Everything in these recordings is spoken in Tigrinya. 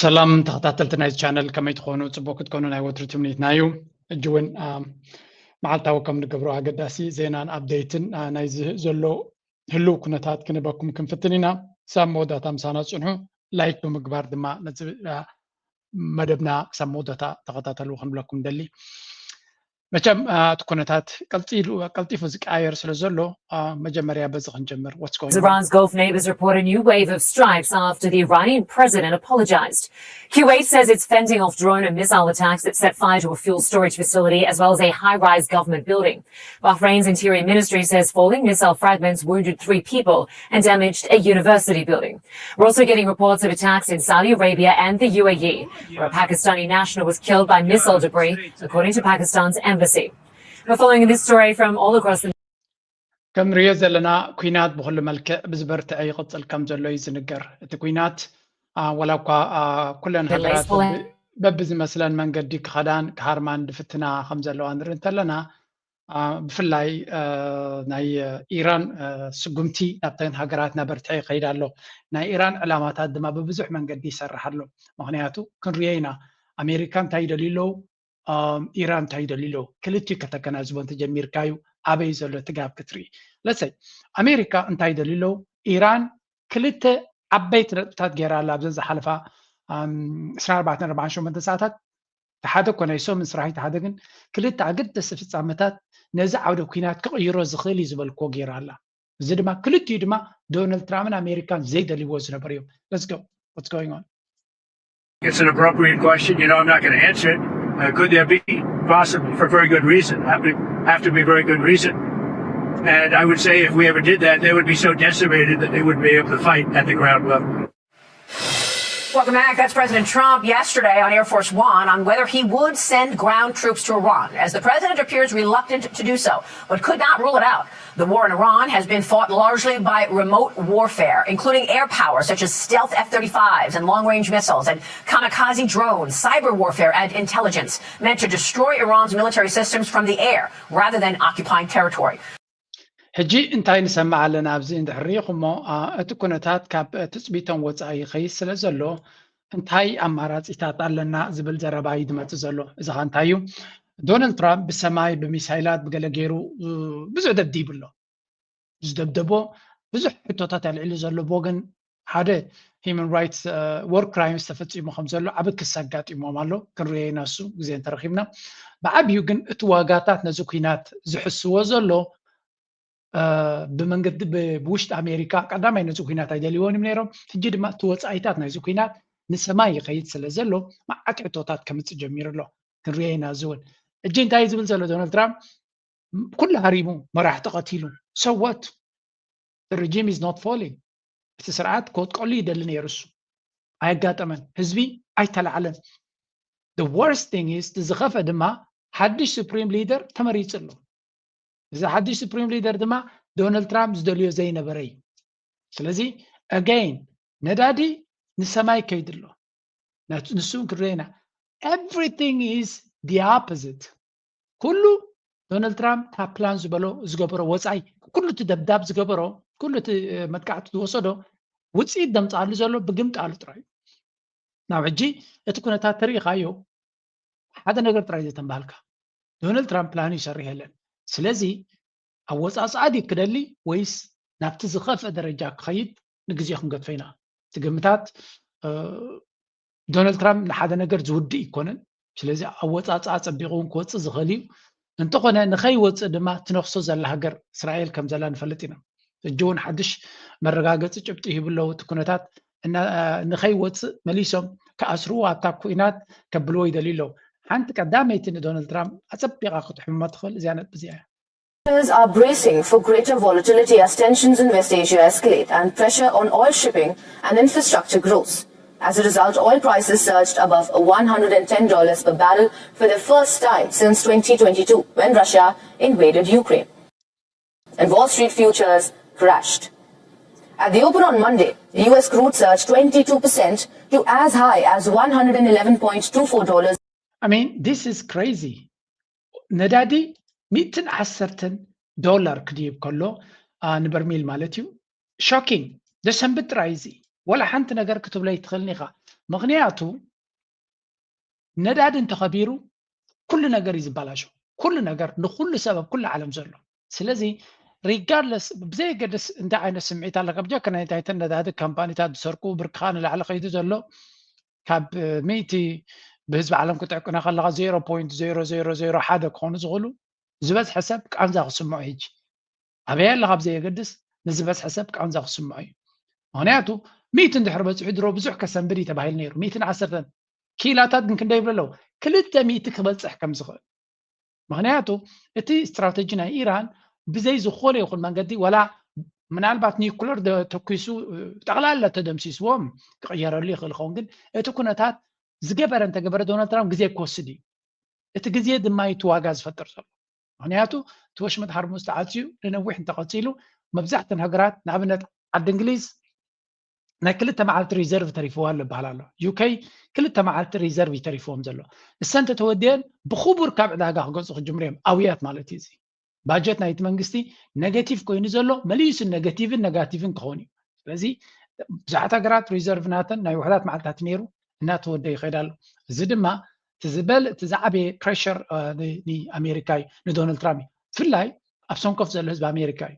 ሰላም ተኸታተልቲ ናይዚ ቻነል፣ ከመይ ትኾኑ? ጽቡቅ ክትኮኑ ናይ ወትሩ ትምኒትና እዩ። ሕጂ እውን፣ አ፣ መዓልታዊ ከም ንገብሮ ኣገዳሲ ዜናን ኣፕዴትን፣ አ፣ ናይዚ ዘሎ ህልው ኩነታት ክንበኩም ክንፍትን ኢና። ክሳብ መወዳእታ ምሳና ጽንሑ። ላይክ ብምግባር ድማ ነዚ፣ አ፣ መደብና ክሳብ መወዳእታ ተኸታተሉ ክንብለኩም ደሊ። መቸም፣ አ፣ እቲ ኩነታት ቀልጢሉ-፣ ቀልጢፉ ዝቀያየር ስለ ዘሎ፣ አ፣ መጀመርያ በዚ ክንጀምር። What's going on? Iran's Gulf neighbors report a new wave of strikes after the Iranian president apologized. Kuwait says it's fending off drone and missile attacks that set fire to a fuel storage facility as well as a high-rise government building. Bahrain's interior ministry says falling missile fragments wounded three people and damaged a university building. We're also getting reports of attacks in Saudi Arabia and the U A E, where a Pakistani national was killed by missile debris, according to Pakistan's embassy. We're following this story from all across the ከም ንሪኦ ዘለና፣ ኩናት ብኹሉ መልክዕ ብዝበርትዐ ይቕጽል ከም ዘሎ እዩ ዝንገር። እቲ ኩናት፣ አ፣ ዋላ እኳ፣ አ፣ ኩለን Middle East ሃገራት በቢ-፣ በብዝመስለን መንገዲ ክኸዳን ክሃርማን ድፍትና ከም ዘለዋ ንርኢ እንተለና፣ አ፣ ብፍላይ፣ አ፣ ናይ ኢራን፣ አ፣ ስጉምቲ ናብተን ሃገራት እናበርትዐ ይኸይድ ኣሎ። ናይ ኢራን ዕላማታት ድማ ብብዙሕ መንገዲ ይሰርሕ ኣሎ። ምኽንያቱ ክንሪኦ ኢና፣ ኣሜሪካ እንታይ ይደልዩ ኣለዉ፣ አ፣ ኢራን እንታይ ይደልዩ ኣለዉ። ክልቲኡ ከተገናዝቦ እንተጀሚርካዩ ኣበይ ዘሎ እቲ ጋብ ክትርኢ። ለሰይ ኣሜሪካ እንታይ ይደልዩ ኣለዉ፣ ኢራን ክልተ ዓበይቲ ነጥብታት ገይራ ኣላ ኣብዘን ዝሓለፋ፣ ኣም፣ ዕስራን ኣርባዕተን ኣርባዓን ሸሞንተን ሰዓታት። እቲ ሓደ እኮ ናይ ሰሙን ስራሕ፣ እቲ ሓደ ግን ክልተ ኣገደስቲ ፍጻመታት ነዚ ዓውደ ኲናት ክቕይሮ ዝኽእል እዩ ዝበልክዎ ገይራ ኣላ። እዚ ድማ ክልቲኡ ድማ ዶናልድ ትራምፕን ኣሜሪካን ዘይደልይዎ ዝነበሩ እዮም። Let's go. What's going on? It's an appropriate question. You know, I'm not going to answer it. Uh, could there be? Possibly, for very good reason. Have to, have to be very good reason. And I would say if we ever did that, they would be so decimated that they wouldn't be able to fight at the ground level. Welcome back. That's President Trump yesterday on Air Force One on whether he would send ground troops to Iran, as the president appears reluctant to do so, but could not rule it out. The war in Iran has been fought largely by remote warfare, including air power such as stealth F thirty-fives and long-range missiles and kamikaze drones, cyber warfare and intelligence meant to destroy Iran's military systems from the air rather than occupying territory. ሕጂ እንታይ ንሰምዕ ኣለና ኣብዚ እንድሕር ርኢኹሞ፣ አ፣ እቲ ኩነታት ካብ ትጽቢቶም ወጻኢ ይኸይድ ስለ ዘሎ፣ እንታይ ኣማራጺታት ኣለና ዝብል ዘረባ እዩ ዝመጽእ ዘሎ። እዚ ኸ እንታይ እዩ? ዶናልድ ትራምፕ ብሰማይ ብሚሳይላት ብገለ ገይሩ፣ እ፣ ብዙሕ ደብዲቡ ኣሎ። ዝደብደቦ ብዙሕ ሕቶታት ኣልዒሉ ዘሎ ብወገን ሓደ ሂማን ራይትስ፣ እ፣ ዎር ክራይምስ ተፈጺሙ ከም ዘሎ ዓቢ ክሲ ኣጋጢሞም ኣሎ። ክንሪኦ ኢና እሱ ግዜ እንተረኺብና። ብዓቢኡ ግን እቲ ዋጋታት ነዚ ኲናት ዝሕስዎ ዘሎ፣ እ፣ ብመንገዲ ብ-፣ ብውሽጢ ኣሜሪካ ቀዳማይ ነዚ ኲናት ኣይደልይዎን እዮም ነይሮም። ሕጂ ድማ እቲ ወጻኢታት ናይዚ ኲናት ንሰማይ ይኸይድ ስለ ዘሎ መዓት ሕቶታት ከምጽእ ጀሚሩ ኣሎ። ክንሪኦ ኢና እዚ እውን። ሕጂ እንታይ እዩ ዝብል ዘሎ ዶናልድ ትራምፕ? ኩሉ ሃሪሙ፣ መራሕቲ ቀቲሉ። So what? The regime is not falling. እቲ ስርዓት ክወድቀሉ ይደሊ ነይሩ እሱ። ኣየጋጠመን። ህዝቢ ኣይተላዕለን። The worst thing is፣ እቲ ዝኸፍአ ድማ ሓድሽ ሱፕሪም ሊደር ተመሪጹ ኣሎ። እዚ ሓድሽ ሱፕሪም ሊደር ድማ ዶናልድ ትራምፕ ዝደልዮ ዘይነበረ እዩ። ስለዚ again ነዳዲ ንሰማይ ከይዱ ኣሎ። ናት-፣ ንሱ እውን ክንሪኦ ኢና። Everything is the opposite። ኩሉ ዶናልድ ትራምፕ ካብ ፕላን ዝበሎ ዝገበሮ ወጻኢ፣ ኩሉ እቲ ደብዳብ ዝገበሮ፣ ኩሉ እቲ፣ እ፣ መጥቃዕቲ ዝወሰዶ ውጽኢት ዘምጽኣሉ ዘሎ ብግምጣሉ ጥራይ እዩ። ናብ ሕጂ እቲ ኩነታት ተሪኢኻዮ ሓደ ነገር ጥራይ ዘተንባሃልካ፣ ዶናልድ ትራምፕ ፕላኑ ይሰርሕ የለን። ስለዚ ኣወጻጽኣ ድዩ ክደሊ ወይስ ናብቲ ዝኸፍአ ደረጃ ክኸይድ ንግዜ ክንገድፎ ኢና። እቲ ግምታት፣ እ፣ ዶናልድ ትራምፕ ንሓደ ነገር ዝውድእ ኣይኮነን። ስለዚ ኣወጻጽኣ ጸቢቑ እውን ክወጽእ ዝኽእል እዩ። እንተኾነ ንኸይወጽእ ድማ ትነኽሶ ዘላ ሃገር እስራኤል ከም ዘላ ንፈልጥ ኢና። ሕጂ እውን ሓድሽ መረጋገጺ ጭብጢ ይህቡ ኣለዉ። እቲ ኩነታት እና-፣ ንኸይወጽእ መሊሶም ክኣስርዎ ኣብታ ኩናት ከብልዎ ይደልዩ ኣለዉ። ሓንቲ ቀዳመይቲ ንዶናልድ ትራምፕ ኣጸቢቓ ክትሕሞ ትኽእል እዚኣ ነጥቢ እዚኣ እያ። Investors are bracing for greater volatility as tensions in West Asia escalate and pressure on oil shipping and infrastructure grows. As a result, oil prices surged above one hundred and ten dollars per barrel for the first time since twenty twenty-two, when Russia invaded Ukraine. And Wall Street futures crashed. At the open on Monday, U S crude surged twenty-two percent to as high as one hundred and eleven point two four dollars. I mean, this is crazy. ነዳዲ ሚእትን ዓሰርተን ዶላር ክድይብ ከሎ፣ አ፣ ንበርሚል ማለት እዩ። ሾኪንግ። ዘሰንብድ ጥራይ እዚ። ወላ ሓንቲ ነገር ክትብሎ ኣይትኽእልን ኢኻ። ምኽንያቱ ነዳዲ እንተኸቢሩ ኩሉ ነገር እዩ ዝበላሾ። ኩሉ ነገር ንኩሉ ሰብ ኣብ ኩሉ ዓለም ዘሎ። ስለዚ regardless፣ ብዘየገድስ እንታይ ዓይነት ስምዒት ኣለካ፣ ብጀካ ናይ ናይተን ነዳዲ ካምፓኒታት ዝሰርቁ ብርክኻ ንላዕሊ ከይዱ ዘሎ ካብ ሚእቲ ብህዝቢ ዓለም ክጥዕቅኖ ከለካ ዜሮ ፖይንት ዜሮ ዜሮ ዜሮ ሓደ ክኾኑ ዝኽእሉ ዝበዝሐ ሰብ ቃንዛ ክስምዖ ሕጂ ኣበይ ኣለካ ብዘየገድስ ንዝበዝሐ ሰብ ቃንዛ ክስምዖ እዩ። ምክንያቱ ሚእቲ እንድሕር በፂሑ ድሮ ብዙሕ ከሰንብድ እዩ ተባሂሉ ነይሩ። ሚእትን ዓሰርተን ኪላታት ግን ክንደይ ይብሉ ኣለዉ? ክልተ ሚእቲ ክበፅሕ ከም ዝኽእል። ምክንያቱ እቲ ስትራተጂ ናይ ኢራን ብዘይ ዝኾነ ይኹን መንገዲ ወላ ምናልባት ኒኩለር ተኩሱ ጠቕላላ ተደምሲስዎም ክቕየረሉ ይኽእል ይኸውን። ግን እቲ ኩነታት ዝገበረ እንተገበረ ዶናልድ ትራምፕ ግዜ ክወስድ እዩ። እቲ ግዜ ድማ እዩ እቲ ዋጋ ዝፈጥር ዘሎ። ምክንያቱ እቲ ወሽመጥ ሃርሙዝ ተዓፅዩ ንነዊሕ እንተቐፂሉ መብዛሕተን ሃገራት ንኣብነት ዓዲ እንግሊዝ ናይ ክልተ መዓልቲ ሪዘርቭ ተሪፍዋ ኣሎ ይበሃል ኣሎ። ዩከይ ክልተ መዓልቲ ሪዘርቭ እዩ ተሪፍዎም ዘሎ። እሰን እንተተወዲአን ብክቡር ካብ ዕዳጋ ክገፁ ክጅምሩ እዮም። ኣውያት ማለት እዩ እዚ ባጀት ናይቲ መንግስቲ ኔጌቲቭ ኮይኑ ዘሎ መሊሱ ኔጌቲቭን ነጋቲቭን ክኸውን እዩ። ስለዚ ብዙሓት ሃገራት ሪዘርቭ ናተን ናይ ውሕዳት መዓልታት ነይሩ እናተወደ ይኸይድ ኣሎ። እዚ ድማ እቲ ዝበል እቲ ዝዓበየ ፕሬሸር ንኣሜሪካ እዩ፣ ንዶናልድ ትራምፕ እዩ። ብፍላይ ኣብ ሰንኮፍ ዘሎ ህዝቢ ኣሜሪካ እዩ።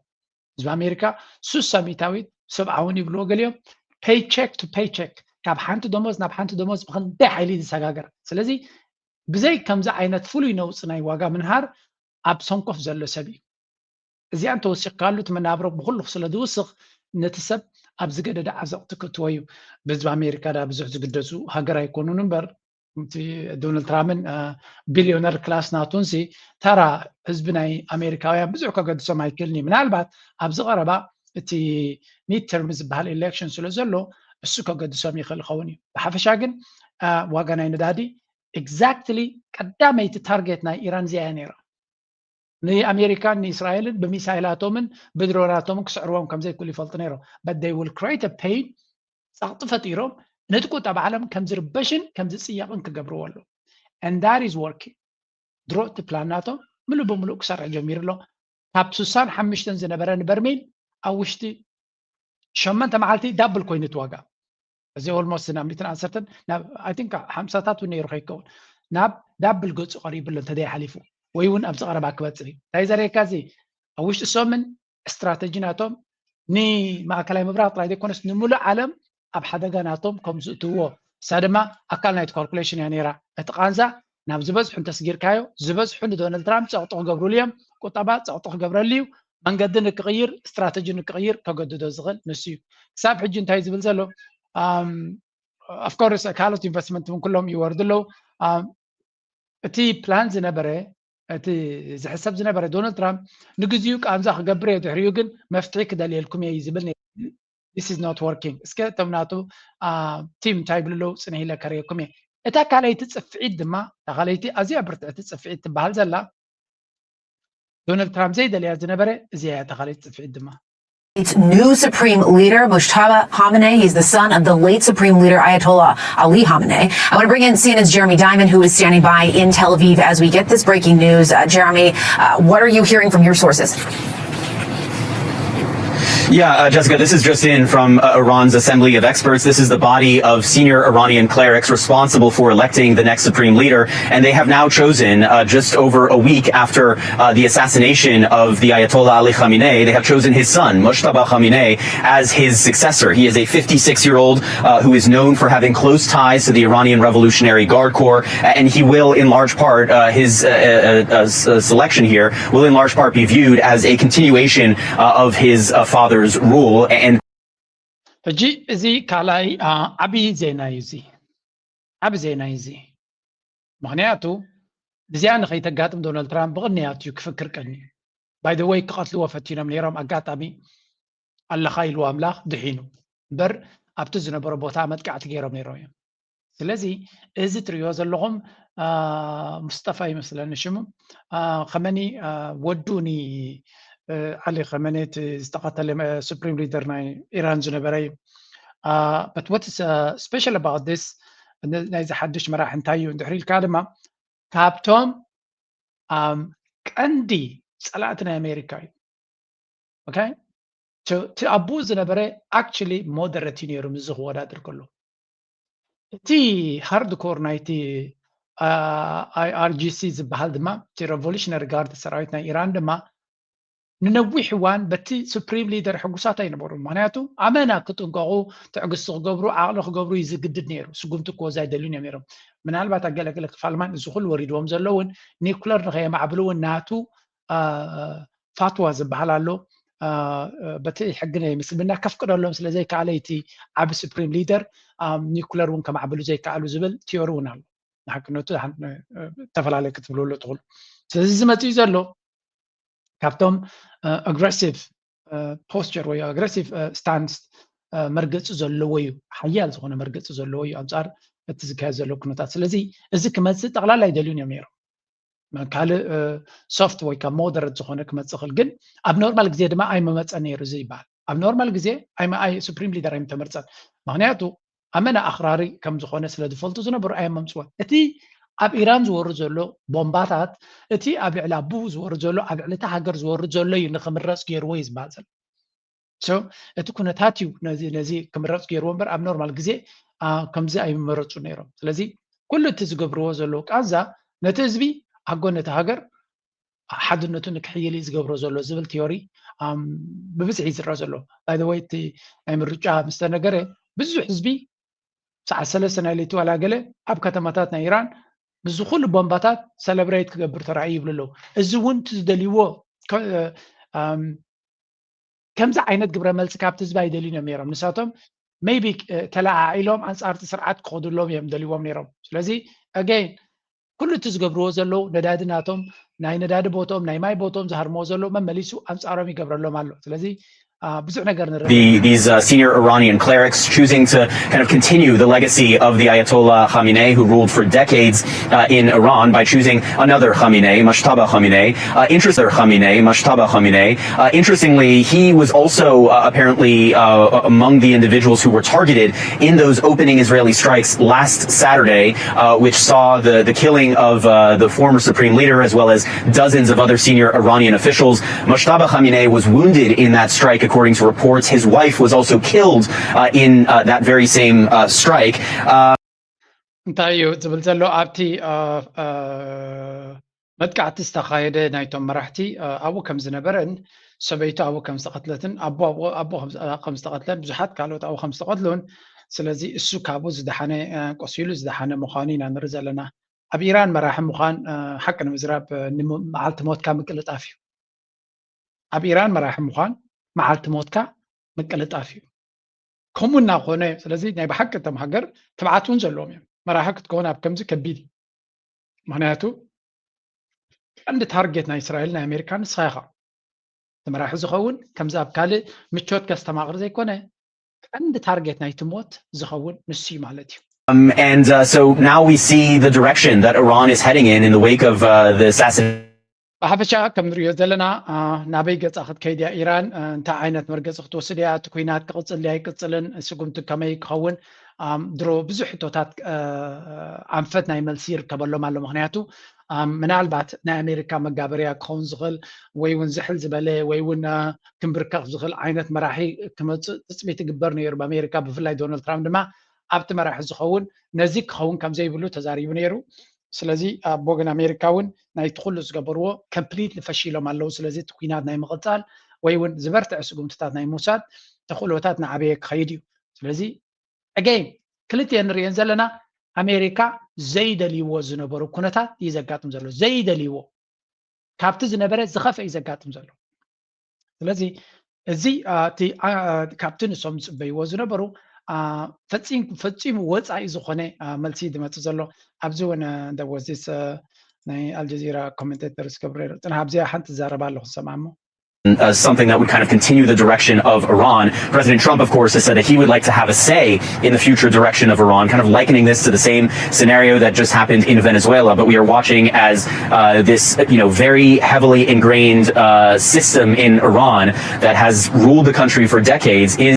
ህዝቢ ኣሜሪካ ሱሳ ሚእታዊት ሰብኣውን ይብልዎ ገሊኦም paycheck to paycheck ካብ ሓንቲ ደሞዝ ናብ ሓንቲ ደሞዝ ብክንደይ ሓይሊ ዝሰጋገር። ስለዚ ብዘይ ከምዚ ዓይነት ፍሉይ ነውፂ ናይ ዋጋ ምንሃር ኣብ ሰንኮፍ ዘሎ ሰብ እዩ። እዚኣ እንተወሲኽካሉ እቲ መናብሮ ብኩሉ ስለ ዝውስኽ ነቲ ሰብ ኣብ ዝገደደ ዓዘቕቲ ክእትዎ እዩ። ብህዝቢ ኣሜሪካ ዳ ብዙሕ ዝግደሱ ሃገር ኣይኮኑን እምበር እቲ ዶናልድ ትራምፕን ቢልዮነር ክላስ ናቱን ሲ ተራ ህዝቢ ናይ ኣሜሪካውያን ብዙሕ ከገድሶም ኣይክእልን እዩ። ምናልባት ኣብዚ ቀረባ እቲ ሚድተርም ዝበሃል ኤሌክሽን ስለ ዘሎ እሱ ከገድሶም ይኽእል ይኸውን እዩ። ብሓፈሻ ግን ዋጋ ናይ ነዳዲ ኤግዛክትሊ ቀዳመይቲ ታርጌት ናይ ኢራን እዚኣ እያ ነይራ። ንኣሜሪካን ንእስራኤልን ብሚሳይላቶምን ብድሮናቶምን ክስዕርዎም ከምዘይክእሉ ይፈልጡ ነይሮም። But they will create a pain፣ ጸቕጢ ፈጢሮም ነቲ ቁጠባ ዓለም ከም ዝርበሽን ከም ዝጽየቕን ክገብርዎ ኣለዉ። And that is working። ድሮ እቲ ፕላን ናቶም ምሉእ ብምሉእ ክሰርሕ ጀሚሩ ኣሎ። ካብ ስሳን ሓሙሽተን ዝነበረ ንበርሚል ኣብ ውሽጢ ሸመንተ መዓልቲ ዳብል ኮይኑ እቲ ዋጋ። እዚ ኦልሞስት ናብ ሚእትን ዓሰርተን ናብ ኣይ ቲንክ ሓምሳታት እውን ነይሩ ከይከውን ናብ ዳብል ገጹ ቀሪቡ ኣሎ እንተዘይ ሓሊፉ ወይ እውን ኣብዚ ቀረባ ክበጽሕ እዩ። እንታይ ዘርእየካ እዚ ኣብ ውሽጢ ሰሙን ስትራተጂ ናቶም ንማእከላይ ምብራቕ ጥራይ ዘይኮነስ ንምሉእ ዓለም ኣብ ሓደጋ ናቶም ከም ዝእትውዎ እሳ ድማ ኣካል ናይቲ ካልኩሌሽን እያ ነይራ። እቲ ቃንዛ ናብ ዝበዝሑ እንተስጊርካዮ ዝበዝሑ ንዶናልድ ትራምፕ ጸቕጢ ክገብሩሉ እዮም። ቁጠባ ጸቕጢ ክገብረሉ እዩ። መንገዲ ንክቕይር ስትራተጂ ንክቕይር ከገድዶ ዝኽእል ንሱ እዩ። ክሳብ ሕጂ እንታይ ዝብል ዘሎ of course ካልኦት ኢንቨስትመንት እውን ኩሎም ይወርዱ ኣለዉ። እቲ ፕላን ዝነበረ እቲ ዝሕሰብ ዝነበረ ዶናልድ ትራምፕ ንግዚኡ ቃንዛ ክገብር እየ ድሕሪኡ ግን መፍትሒ ክደልየልኩም እየ ዝብል ነይሩ። This is not working። እስከ እቶም ናቱ ቲም እንታይ ይብሉ ኣለዉ ጽንሕ ኢለ ከርእየኩም እየ። እታ ካልኣይቲ ጽፍዒት ድማ እታ ካልኣይቲ ኣዝያ ብርትዕቲ ጽፍዒት ትበሃል ዘላ ዶናልድ ትራምፕ ዘይደልያ ዝነበረ እዚኣ እያ እታ ካልኣይቲ ጽፍዒት ድማ። Its new supreme leader, Mujtaba Khamenei, he's the son of the late supreme leader Ayatollah Ali Khamenei. I want to bring in C N N's Jeremy Diamond, who is standing by in Tel Aviv as we get this breaking news. Uh, Jeremy, uh, what are you hearing from your sources? Yeah, uh, Jessica, this is just in from uh, Iran's Assembly of Experts. This is the body of senior Iranian clerics responsible for electing the next supreme leader, and they have now chosen, uh, just over a week after uh, the assassination of the Ayatollah Ali Khamenei, they have chosen his son, Mojtaba Khamenei, as his successor. He is a fifty-six-year-old uh, who is known for having close ties to the Iranian Revolutionary Guard Corps, and he will, in large part, uh, his uh, uh, uh, uh, selection here will, in large part, be viewed as a continuation uh, of his uh, father's rule. And ሕጂ እዚ ካልኣይ ዓብዪ ዜና እዩ። እዚ ዓብዪ ዜና እዩ። እዚ ምኽንያቱ እዚኣ ንኸይተጋጥም ዶናልድ ትራምፕ ብቕንያት እዩ ክፍክር ቀኒ። By the way ክቐትልዎ ፈቲኖም ነይሮም። ኣጋጣሚ ኣለኻ ኢልዎ ኣምላኽ ድሒኑ እምበር ኣብቲ ዝነበሮ ቦታ መጥቃዕቲ ገይሮም ነይሮም እዮም። ስለዚ እዚ ትርእዮ ዘለኹም ሙስጠፋ ይመስለኒ ሽሙ፣ ከመኒ ወዱ ኒ ዓሊ ከመኒ እቲ ዝተቐተለ ሱፕሪም ሊደር ናይ ኢራን ዝነበረ እዩ። But what is special about this? ናይዚ ሓድሽ መራሒ እንታይ እዩ እንድሕር ኢልካ ድማ ካብቶም ቀንዲ ፀላእቲ ናይ ኣሜሪካ እዩ። Okay? እቲ ኣቦኡ ዝነበረ actually moderate እዩ ነይሩ ምስዚ ክወዳደር ከሎ። እቲ ሃርድ ኮር ናይቲ I R G C ዝበሃል ድማ እቲ Revolutionary Guard ሰራዊት ናይ ኢራን ድማ ንነዊሕ እዋን በቲ ሱፕሪም ሊደር ሕጉሳት ኣይነበሩን። ምክንያቱ ኣመና ክጥንቀቑ፣ ትዕግስቲ ክገብሩ፣ ዓቕሊ ክገብሩ እዩ ዝግድድ ነይሩ። ስጉምቲ ክወስዱ ኣይደልዩን እዮም ነይሮም። ምናልባት ኣብ ገለገለ ክፋል ማን እዚ ኩሉ ወሪድዎም ዘሎ እውን ኒኩለር ንኸየማዕብሉ እውን ናቱ ፋትዋ ዝበሃል ኣሎ። በቲ ሕጊ ናይ ምስልምና ከፍቅደሎም ስለ ዘይከኣለ እቲ ዓቢ ሱፕሪም ሊደር ኒኩለር እውን ከማዕብሉ ዘይከኣሉ ዝብል ቲዮሪ እውን ኣሎ። ንሓቅነቱ ተፈላለየ ክትብልሉ ትኽእሉ። ስለዚ ዝመፅእ ዘሎ ካብቶም ኣግረሲቭ ፖስቸር ወይ ኣግረሲቭ ስታንስ መርገፂ ዘለዎ እዩ። ሓያል ዝኾነ መርገፂ ዘለዎ እዩ ኣንፃር እቲ ዝካየድ ዘሎ ኩነታት። ስለዚ እዚ ክመፅእ ጠቕላላ ኣይደልዩን እዮም ነይሮም። ካልእ ሶፍት ወይ ካብ ሞደረት ዝኾነ ክመፅእ ክእል፣ ግን ኣብ ኖርማል ግዜ ድማ ኣይመመፀ ነይሩ እዚ ይበሃል። ኣብ ኖርማል ግዜ ሱፕሪም ሊደር ኣይምተመርፀን። ምክንያቱ ኣመና ኣኽራሪ ከም ዝኾነ ስለ ዝፈልጡ ዝነበሩ ኣየመምፅወን። እቲ ኣብ ኢራን ዝወርድ ዘሎ ቦምባታት፣ እቲ ኣብ ልዕሊ ኣቡ ዝወርድ ዘሎ፣ ኣብ ልዕሊ እታ ሃገር ዝወርድ ዘሎ እዩ ንክምረፅ ገይርዎ እዩ ዝበሃል ዘሎ። እቲ ኩነታት እዩ ነዚ ክምረፅ ገይርዎ እምበር ኣብ ኖርማል ግዜ ከምዚ ኣይመረፁ ነይሮም። ስለዚ ኩሉ እቲ ዝገብርዎ ዘለዉ ቃዛ ነቲ ህዝቢ ኣብ ጎኒ እቲ ሃገር ሓድነቱ ንክሕይል እዩ ዝገብሮ ዘሎ ዝብል ቲዮሪ ብብዝሒ ይዝረ ዘሎ። ባይወይ እቲ ናይ ምርጫ ምስ ተነገረ ብዙሕ ህዝቢ ሰዓት ሰለስተ ናይ ለይቲ ዋላ ገለ ኣብ ከተማታት ናይ ኢራን ብዚ ኩሉ ቦምባታት ሰለብሬት ክገብር ተራእዩ ይብሉ ኣለዉ። እዚ እውን እቲ ዝደልይዎ ከምዚ ዓይነት ግብረ መልሲ ካብቲ ህዝቢ ኣይደልዩን እዮም ነይሮም። ንሳቶም maybe ተለዓዒሎም ኣንፃርቲ ስርዓት ክኸዱሎም እዮም ደልዎም ነይሮም። ስለዚ ኣገይን ኩሉ እቲ ዝገብርዎ ዘለዉ ነዳዲ ናቶም ናይ ነዳዲ ቦቶም ናይ ማይ ቦቶም ዝሃርምዎ ዘለዉ መመሊሱ ኣንፃሮም ይገብረሎም ኣሎ። ስለዚ ብዙሕ ነገር ንርኢ። The, these uh, senior Iranian clerics choosing to kind of continue the legacy of the Ayatollah Khamenei, who ruled for decades uh, in Iran, by choosing another Khamenei, Mashtaba Khamenei. Uh, interesting Khamenei, Mashtaba Khamenei. Uh, interestingly, he was also uh, apparently uh, among the individuals who were targeted in those opening Israeli strikes last Saturday, uh, which saw the, the killing of uh, the former supreme leader as well as dozens of other senior Iranian officials. Mojtaba Khamenei was wounded in that strike, according to reports. His wife was also killed uh, in uh, that very same uh, strike. Uh, እንታይ እዩ ዝብል ዘሎ ኣብቲ መጥቃዕቲ ዝተኻየደ ናይቶም መራሕቲ ኣብኡ ከም ዝነበረን ሰበይቱ ኣብኡ ከም ዝተቐትለትን ኣቦ ከም ዝተቐትለን ብዙሓት ካልኦት ኣብኡ ከም ዝተቐትሉን ስለዚ እሱ ካብኡ ዝደሓነ ቆሲሉ ዝደሓነ ምዃኑ ኢና ንርኢ ዘለና። ኣብ ኢራን መራሒ ምዃን ሓቂ ንምዝራብ መዓልቲ ሞትካ ምቅልጣፍ እዩ። ኣብ ኢራን መራሒ ምዃን መዓልቲ ሞትካ ምቅልጣፍ እዩ። ከምኡ እናኾነ ስለዚ ናይ ብሓቂ እቶም ሃገር ትብዓት እውን ዘለዎም እዮም። መራሒ ክትከውን ኣብ ከምዚ ከቢድ እዩ። ምክንያቱ ቀንዲ ታርጌት ናይ እስራኤል ናይ ኣሜሪካ ንስኻ ኢኻ። እቲ መራሒ ዝኸውን ከምዚ ኣብ ካልእ ምቾት ከስተማቕር ዘይኮነ ቀንዲ ታርጌት ናይቲ ሞት ዝኸውን ንሱ እዩ ማለት እዩ። Um, and uh, so now we see the direction that Iran is heading in in the wake of uh, the assassination. ብሓፈሻ ከም ንሪኦ ዘለና ናበይ ገፃ ክትከይድ እያ ኢራን፣ እንታይ ዓይነት መርገፂ ክትወስድ እያ፣ እቲ ኩናት ክቕፅል ድያ ኣይቅፅልን፣ ስጉምቲ ከመይ ክኸውን ድሮ ብዙሕ ሕቶታት ኣንፈት ናይ መልሲ ይርከበሎም ኣሎ። ምክንያቱ ምናልባት ናይ ኣሜሪካ መጋበርያ ክኸውን ዝኽእል ወይ እውን ዝሕል ዝበለ ወይ እውን ክንብርከኽ ዝኽእል ዓይነት መራሒ ክመፅእ ትፅቢት ይግበር ነይሩ ብኣሜሪካ። ብፍላይ ዶናልድ ትራምፕ ድማ ኣብቲ መራሒ ዝኸውን ነዚ ክኸውን ከም ዘይብሉ ተዛሪቡ ነይሩ። ስለዚ ኣብ ወገን ኣሜሪካ እውን ናይቲ ኩሉ ዝገበርዎ ኮምፕሊትሊ ፈሺሎም ኣለዉ። ስለዚ እቲ ኩናት ናይ ምቕፃል ወይ እውን ዝበርትዐ ስጉምትታት ናይ ምውሳድ ተኽእሎታት ናዓበየ ክኸይድ እዩ። ስለዚ ኣገይን ክልቲኤን ንሪኤን ዘለና ኣሜሪካ ዘይደልይዎ ዝነበሩ ኩነታት እዩ ዘጋጥም ዘሎ። ዘይደልይዎ ካብቲ ዝነበረ ዝኸፍአ እዩ ዘጋጥም ዘሎ። ስለዚ እዚ እቲ ካብቲ ንሶም ዝፅበይዎ ዝነበሩ ፈፂሙ ወፃኢ ዝኾነ መልሲ ዝመፅእ ዘሎ። ኣብዚ እውን there was this ናይ ኣልጀዚራ ኮሜንቴተር ዝገብረ ጽንሕ ኣብዚኣ ሓንቲ ትዛረብ ኣለኹ ሰማሞ። Uh, something that would kind of continue the direction of Iran. President Trump, of course, has said that he would like to have a say in the future direction of Iran, kind of likening this to the same scenario that just happened in Venezuela. But we are watching as uh, this, you know, very heavily ingrained uh, system in Iran that has ruled the country for decades is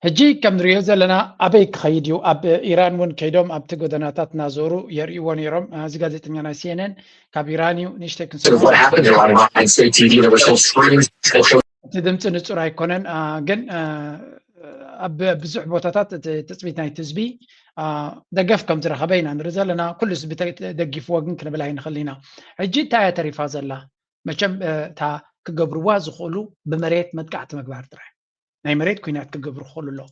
ሕጂ ከም ንሪኦ ዘለና ኣበይ ክኸይድ እዩ? ኣብ ኢራን እውን ከይዶም ኣብቲ ጎደናታት እናዞሩ የርእይዎ ነይሮም። እዚ ጋዜጠኛ ናይ ሲኤንኤን ካብ ኢራን እዩ። ንእሽተይ ክንሰምዖ። እቲ ድምፂ ንፁር ኣይኮነን ግን ኣብ ብዙሕ ቦታታት እቲ ትፅቢት ናይቲ ህዝቢ ደገፍ ከም ዝረኸበ ኢና ንርኢ ዘለና። ኩሉ ህዝቢ ደጊፍዎ ግን ክንብል ኣይንኽእል ኢና። ሕጂ እንታይ እያ ተሪፋ ዘላ? መቸም እታ ክገብርዋ ዝኽእሉ ብመሬት መጥቃዕቲ ምግባር ጥራይ፣ ናይ መሬት ኩናት ክገብሩ ክኽእሉ ኣለዎም።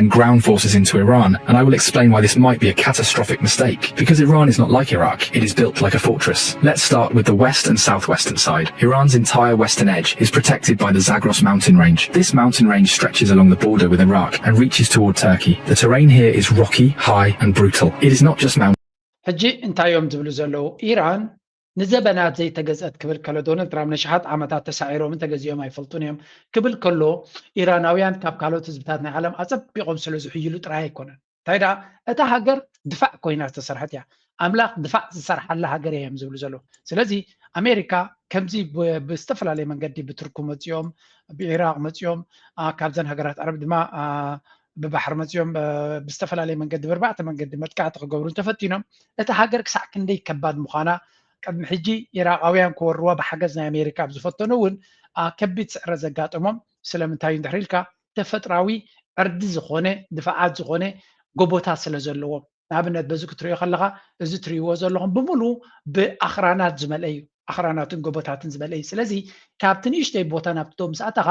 and ground forces into Iran, and I will explain why this might be a catastrophic mistake, because Iran is not like Iraq, it is built like a fortress. Let's start with the west and southwestern side. Iran's entire western edge is protected by the Zagros mountain range. This mountain range stretches along the border with Iraq and reaches toward Turkey. The terrain here is rocky, high, and brutal. It is not just mountains. ሕጂ እንታይ እዮም ዝብሉ ዘለዉ? ኢራን ንዘበናት ዘይተገዝአት ክብል ከሎ ዶናልድ ትራምፕ ንሽሓት ዓመታት ተሳዒሮምን ተገዚኦም ኣይፈልጡን እዮም ክብል ከሎ ኢራናውያን ካብ ካልኦት ህዝብታት ናይ ዓለም ኣጸቢቖም ስለ ዝሕይሉ ጥራይ ኣይኮነን። እንታይ ደኣ እታ ሃገር ድፋዕ ኮይና ዝተሰርሐት እያ። ኣምላኽ ድፋዕ ዝሰርሓላ ሃገር እዮም ዝብሉ ዘለዉ። ስለዚ ኣሜሪካ ከምዚ ብዝተፈላለየ መንገዲ ብቱርኪ መፂኦም ብኢራቅ መፂኦም ካብዘን ሃገራት ዓረብ ድማ ብባሕሪ መፂኦም ብዝተፈላለየ መንገዲ ብርባዕተ መንገዲ መጥቃዕቲ ክገብሩ እንተፈቲኖም እታ ሃገር ክሳዕ ክንደይ ከባድ ምዃና ቅድሚ ሕጂ ኢራቃውያን ክወርዋ ብሓገዝ ናይ ኣሜሪካ ኣብ ዝፈተኑ እውን ከቢድ ስዕረት ዘጋጠሞም ስለምንታይ እንድሕር ኢልካ ተፈጥራዊ ዕርዲ ዝኾነ ድፋዓት ዝኾነ ጎቦታት ስለ ዘለዎም ንኣብነት በዚ ክትሪኦ ከለኻ እዚ ትሪእዎ ዘለኹም ብምሉ ብኣኽራናት ዝመልአ እዩ ኣኽራናትን ጎቦታትን ዝመልአ እዩ ስለዚ ካብቲ ንእሽተይ ቦታ ናብቲ ዶ ምስ ኣተኻ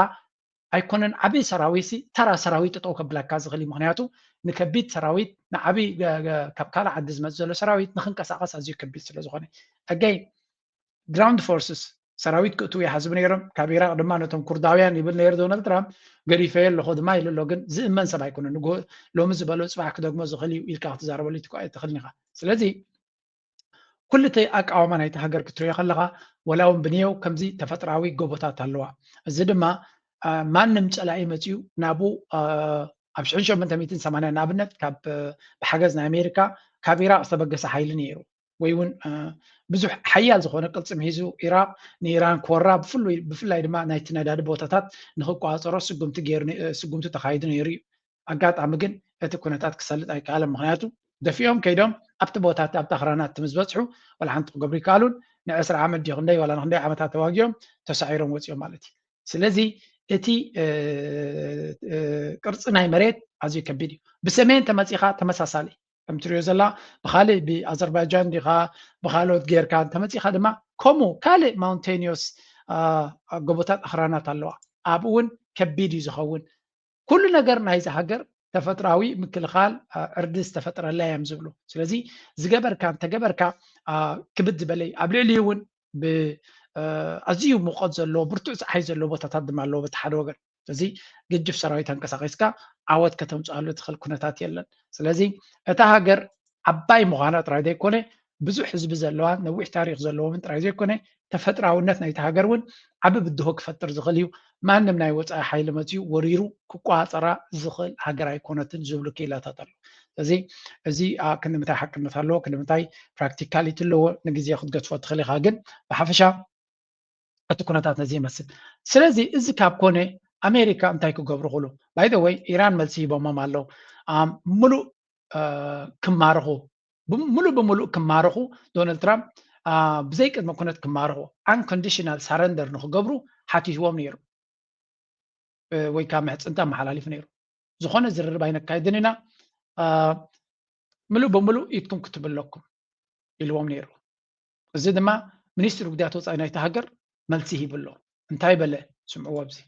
ኣይኮነን ዓብዪ ሰራዊት ተራ ሰራዊት ጠጠው ከብለካ ዝኽእል እዩ ምክንያቱ ንከቢድ ሰራዊት ንዓብዪ ካብ ካልእ ዓዲ ዝመፅ ዘሎ ሰራዊት ንክንቀሳቀስ ኣዝዩ ከቢድ ስለ ዝኾነ ኣገይ ground forces ሰራዊት ክእትዉ ይሓስቡ ነይሮም ካብ ኢራቅ ድማ ነቶም ኩርዳውያን ይብል ነይሩ ዶናልድ ትራምፕ ገዲፈዮ ኣለኹ ድማ ኢሉ ኣሎ ግን ዝእመን ሰብ ኣይኮነን ሎሚ ዝበሎ ፅባሕ ክደግሞ ዝኽእል እዩ ኢልካ ክትዛረበሉ ኣይትኽእልን ኢኻ ስለዚ ኩሉ እቲ ኣቃውማ ናይቲ ሃገር ክትሪኦ ከለኻ ወላ እውን ብንየው ከምዚ ተፈጥራዊ ጎቦታት ኣለዋ እዚ ድማ ማንም ፀላኢ መፅኡ ናብኡ ኣብ ሽሕን ሸሞንተ ሚእትን ሰማንያን ንኣብነት ካብ ብሓገዝ ናይ ኣሜሪካ ካብ ኢራቅ ዝተበገሰ ሓይሊ ነይሩ ወይ እውን ብዙሕ ሓያል ዝኾነ ቅልፅም ሒዙ ኢራቅ ንኢራን ክወራ ብፍሉይ ብፍላይ ድማ ናይቲ ነዳዲ ቦታታት ንክቋፀሮ ስጉምቲ ገይሩ ስጉምቲ ተካይዱ ነይሩ እዩ ኣጋጣሚ ግን እቲ ኩነታት ክሰልጥ ኣይከኣለን ምክንያቱ ደፊኦም ከይዶም ኣብቲ ቦታት ኣብቲ ኣኽራናት ምስ በፅሑ ዋላ ሓንቲ ክገብሩ ይከኣሉን ንዕስራ ዓመት ድዩ ክንደይ ዋላ ንክንደይ ዓመታት ተዋጊኦም ተሳዒሮም ወፂኦም ማለት እዩ ስለዚ እቲ ቅርፂ ናይ መሬት ኣዝዩ ከቢድ እዩ ብሰሜን ተመፂኻ ተመሳሳሊ ከም ትሪኦ ዘላ ብካሊእ ብኣዘርባይጃን ዲካ ብካልኦት ጌርካ እንተመፂኻ ድማ ከምኡ ካልእ mountainous ጎቦታት ኣኽራናት ኣለዋ ኣብኡ እውን ከቢድ እዩ ዝኸውን ኩሉ ነገር ናይዚ ሃገር ተፈጥራዊ ምክልኻል ዕርዲ ዝተፈጥረላ እዮም ዝብሉ ስለዚ ዝገበርካ እንተገበርካ ክብድ ዝበለ ኣብ ልዕሊ እውን ኣዝዩ ሙቐት ዘለዎ ብርቱዕ ፀሓይ ዘለዎ ቦታታት ድማ ኣለዎ በቲ ሓደ ወገን እዚ ግጅፍ ሰራዊት ኣንቀሳቂስካ ዓወት ከተምፅኣሉ ትኽእል ኩነታት የለን ስለዚ እታ ሃገር ዓባይ ምዃና ጥራይ ዘይኮነ ብዙሕ ህዝቢ ዘለዋን ነዊሕ ታሪክ ዘለዎምን ጥራይ ዘይኮነ ተፈጥራውነት ናይቲ ሃገር እውን ዓቢ ብድሆ ክፈጥር ዝኽእል እዩ ማንም ናይ ወፃኢ ሓይሊ መፅኡ ወሪሩ ክቋፀራ ዝኽእል ሃገር ኣይኮነትን ዝብሉ ክኢላታት ኣሎ እዚ እዚ ክንምታይ ሓቅነት ኣለዎ ክንምታይ practicality ኣለዎ ንግዜ ክትገድፎ ትኽእል ኢኻ ግን ብሓፈሻ እቲ ኩነታት ነዚ ይመስል ስለዚ እዚ ካብ ኮነ ኣሜሪካ እንታይ ክገብሩ ክሉ by the way ኢራን መልሲ ሂቦሞም ኣለዉ ምሉእ ክማርኹ ምሉእ ብምሉእ ክማርኹ ዶናልድ ትራምፕ ብዘይ ቅድመ ኩነት ክማርኹ unconditional surrender ንክገብሩ ሓቲትዎም ነይሩ ወይ ከዓ ምሕፅንታ ኣመሓላሊፉ ነይሩ ዝኾነ ዝርርብ ኣይነካይድን ኢና ምሉእ ብምሉእ ኢድኩም ክትብለኩም ኢልዎም ነይሩ እዚ ድማ ሚኒስትሪ ጉዳያት ወፃኢ ናይቲ ሃገር መልሲ ሂብሎ እንታይ በለ ስምዕዎ ኣብዚ